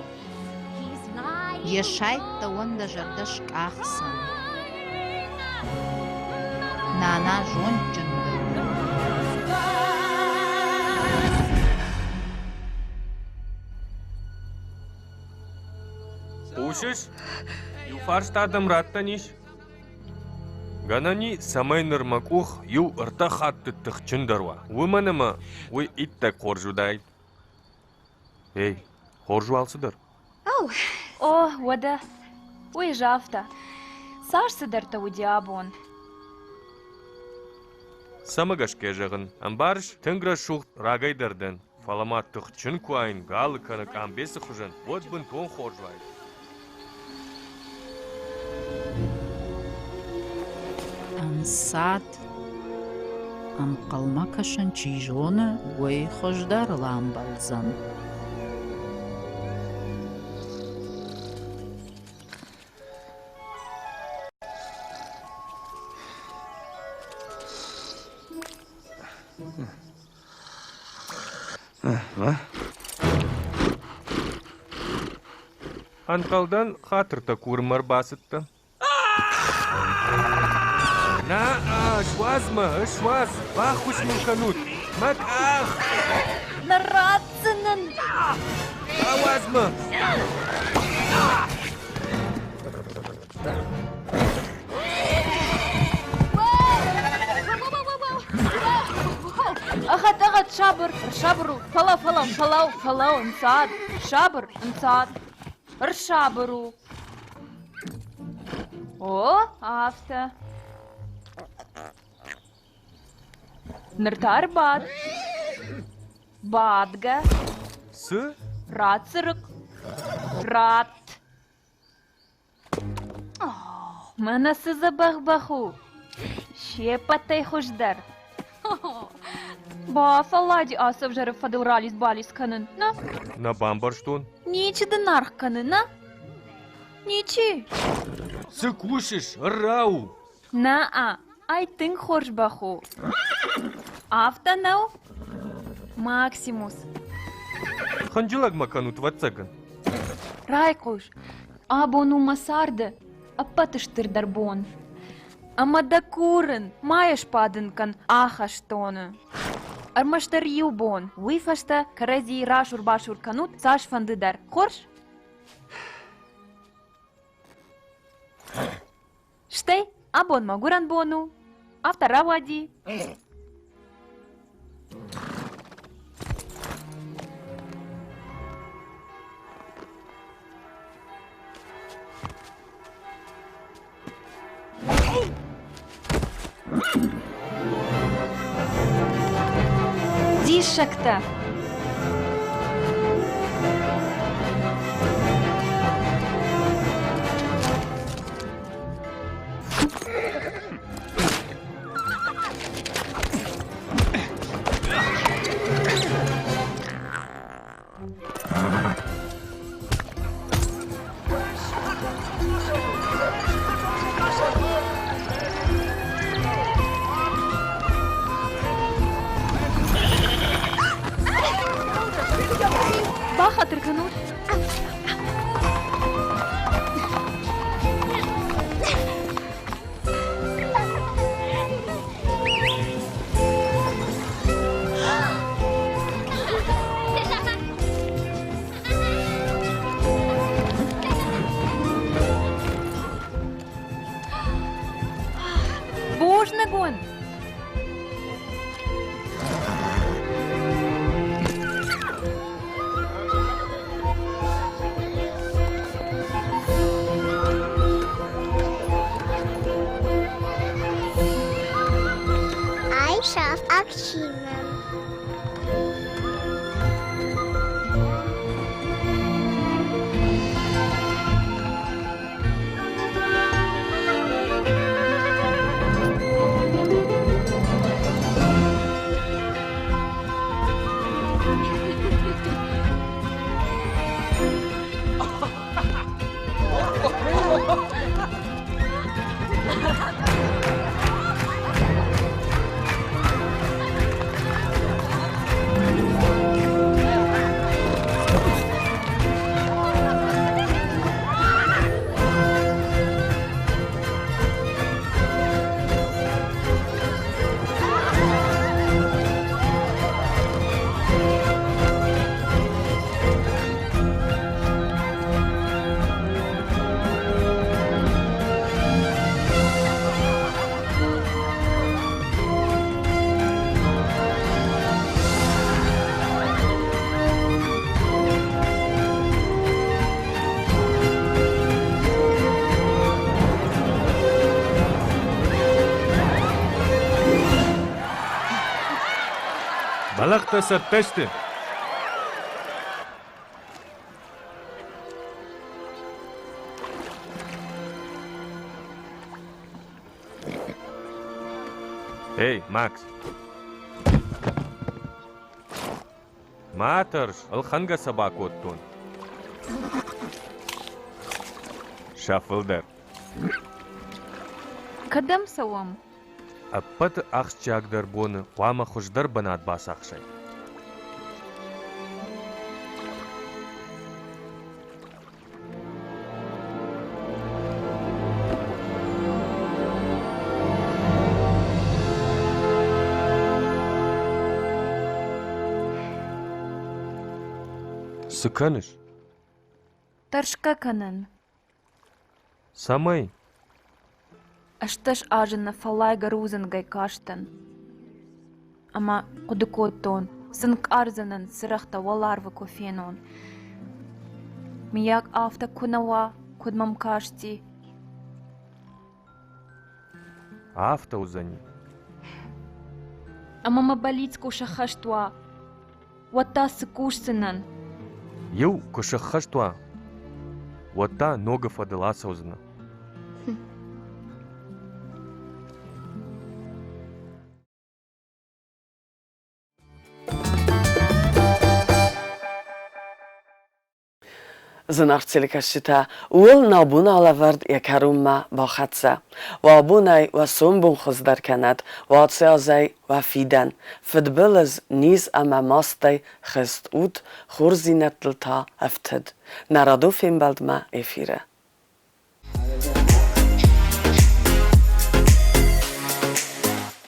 Йӕ сайд дӕуӕн дӕ зӕрдӕ скъахдзӕн. Нана зондджындӕр у. Хъусыс? Иу фарст адӕм раттӕн ис? Гӕнӕн и, цӕмӕй ныр мӕ къух иу ӕртӕ хатты тыхджындӕр уа, уымӕн ӕмӕ уый иттӕг хорз уыдаид. Эй, хорз у алцыдӕр? О, уӕдӕ, уый загъта. Цас цыдӕртӕ уыди абон. Цӕмӕ гӕсгӕ зӕгъын, ӕмбарыс, тынг рӕсугъд рагӕй дӕр дӕн, фӕлӕ ма тыхджын куы уаин галы кӕнӕ къамбецы хуызӕн, уӕд бынтон хорз уаид. Ӕнцад ӕнхъӕлмӕ кӕсын чи зоны, уый хуыздӕрыл амбӕлдзӕн. Ӕнхъӕлдӕн, хатыртӕ курынмӕ ӕрбацыдтӕ. На-а, суадз мӕ, суадз, баххуыс мын кӕнут, мӕ къах! Нӕ ратдзынӕн! Ауадз мӕ! Ӕгъгъӕд, ӕгъгъӕд, сабыр, сабыр у, фӕлӕ, фӕлӕ, фӕлӕу, фӕлӕу, ӕнцад, сабыр, ӕнцад, ӕрсабыр у. О, афтӕ. Ныр та ӕрбад. Бадгӕ. Цы? Рацырыхъ. Ратт. Мӕнӕ цы дзӕбӕх бӕх у! Се ппӕтӕй хуыздӕр. Бафӕллади ацы ӕвзӕры фӕдыл ралидз-балидз кӕнын, нӕ? Нӕ бамбӕрстон. Ничи дын аргъ кӕны, нӕ? Ничи. Цы кусыс, ӕрра у? Нӕ-а, ай тынг хорз бӕх у. Афтӕ нӕу? Максимус. Хынджылӕг мӕ кӕнут, ӕвӕццӕгӕн. Райхъус, абон у мӕ царды ӕппӕты стырдӕр бон. Ӕмӕ дӕ курын, ма йӕ сбадын кӕн ахӕстоны. Ӕрмӕстдӕр иу бон, уый фӕстӕ кӕрӕдзийы расур-басур кӕнут цасфӕнды дӕр. Хорз? Стӕй абон мӕ гуырӕн бон у, афтӕ рауади. Диссӕгтӕ! Бахатыр кӕнут. Бузныг уын! Айсӕф ӕхсинӕн. Бӕлӕгътӕ цӕттӕ сты? Эй, Макс! Ма тӕрс, ӕлхӕнгӕ сӕ бакодтон. Сӕ фылдӕр. Кӕдӕм цӕуӕм? Ӕппӕты ахсджиагдӕр боны хъуамӕ хуыздӕр бынат бацахсай. Цы кӕныс? Тӕрсгӕ кӕнын. Цӕмӕй? 18 азы нӕ фӕллайгӕ рудзынгӕй кастӕн ӕмӕ хъуыды кодтон, цы нкъардзынӕн, цырӕгътӕ уӕларвы куы фенон. Мыййаг, афтӕ куы нӕ уа, куыд мӕм касти. Афтӕ уыдзӕни. Ӕмӕ мӕ бӕллиц куы сӕххӕст уа, уӕд та цы кусдзынӕн? Иу куы сӕххӕст уа, уӕд та ногы фӕдыл ацӕудзынӕ. Зынаргъ телекӕсджытӕ, ууыл нӕ бон алӕвӕрд йӕ кӕронмӕ бахӕццӕ. Уӕ бонӕй уӕ сомбон хуыздӕр кӕнӕд, уӕ аци уӕ фидӕн. Фыдбылыз, низ ӕмӕ мастӕй хызт ут, хорздзинӕдтыл та ӕфтыд. Нӕ радон фембӕлдмӕ эфиры.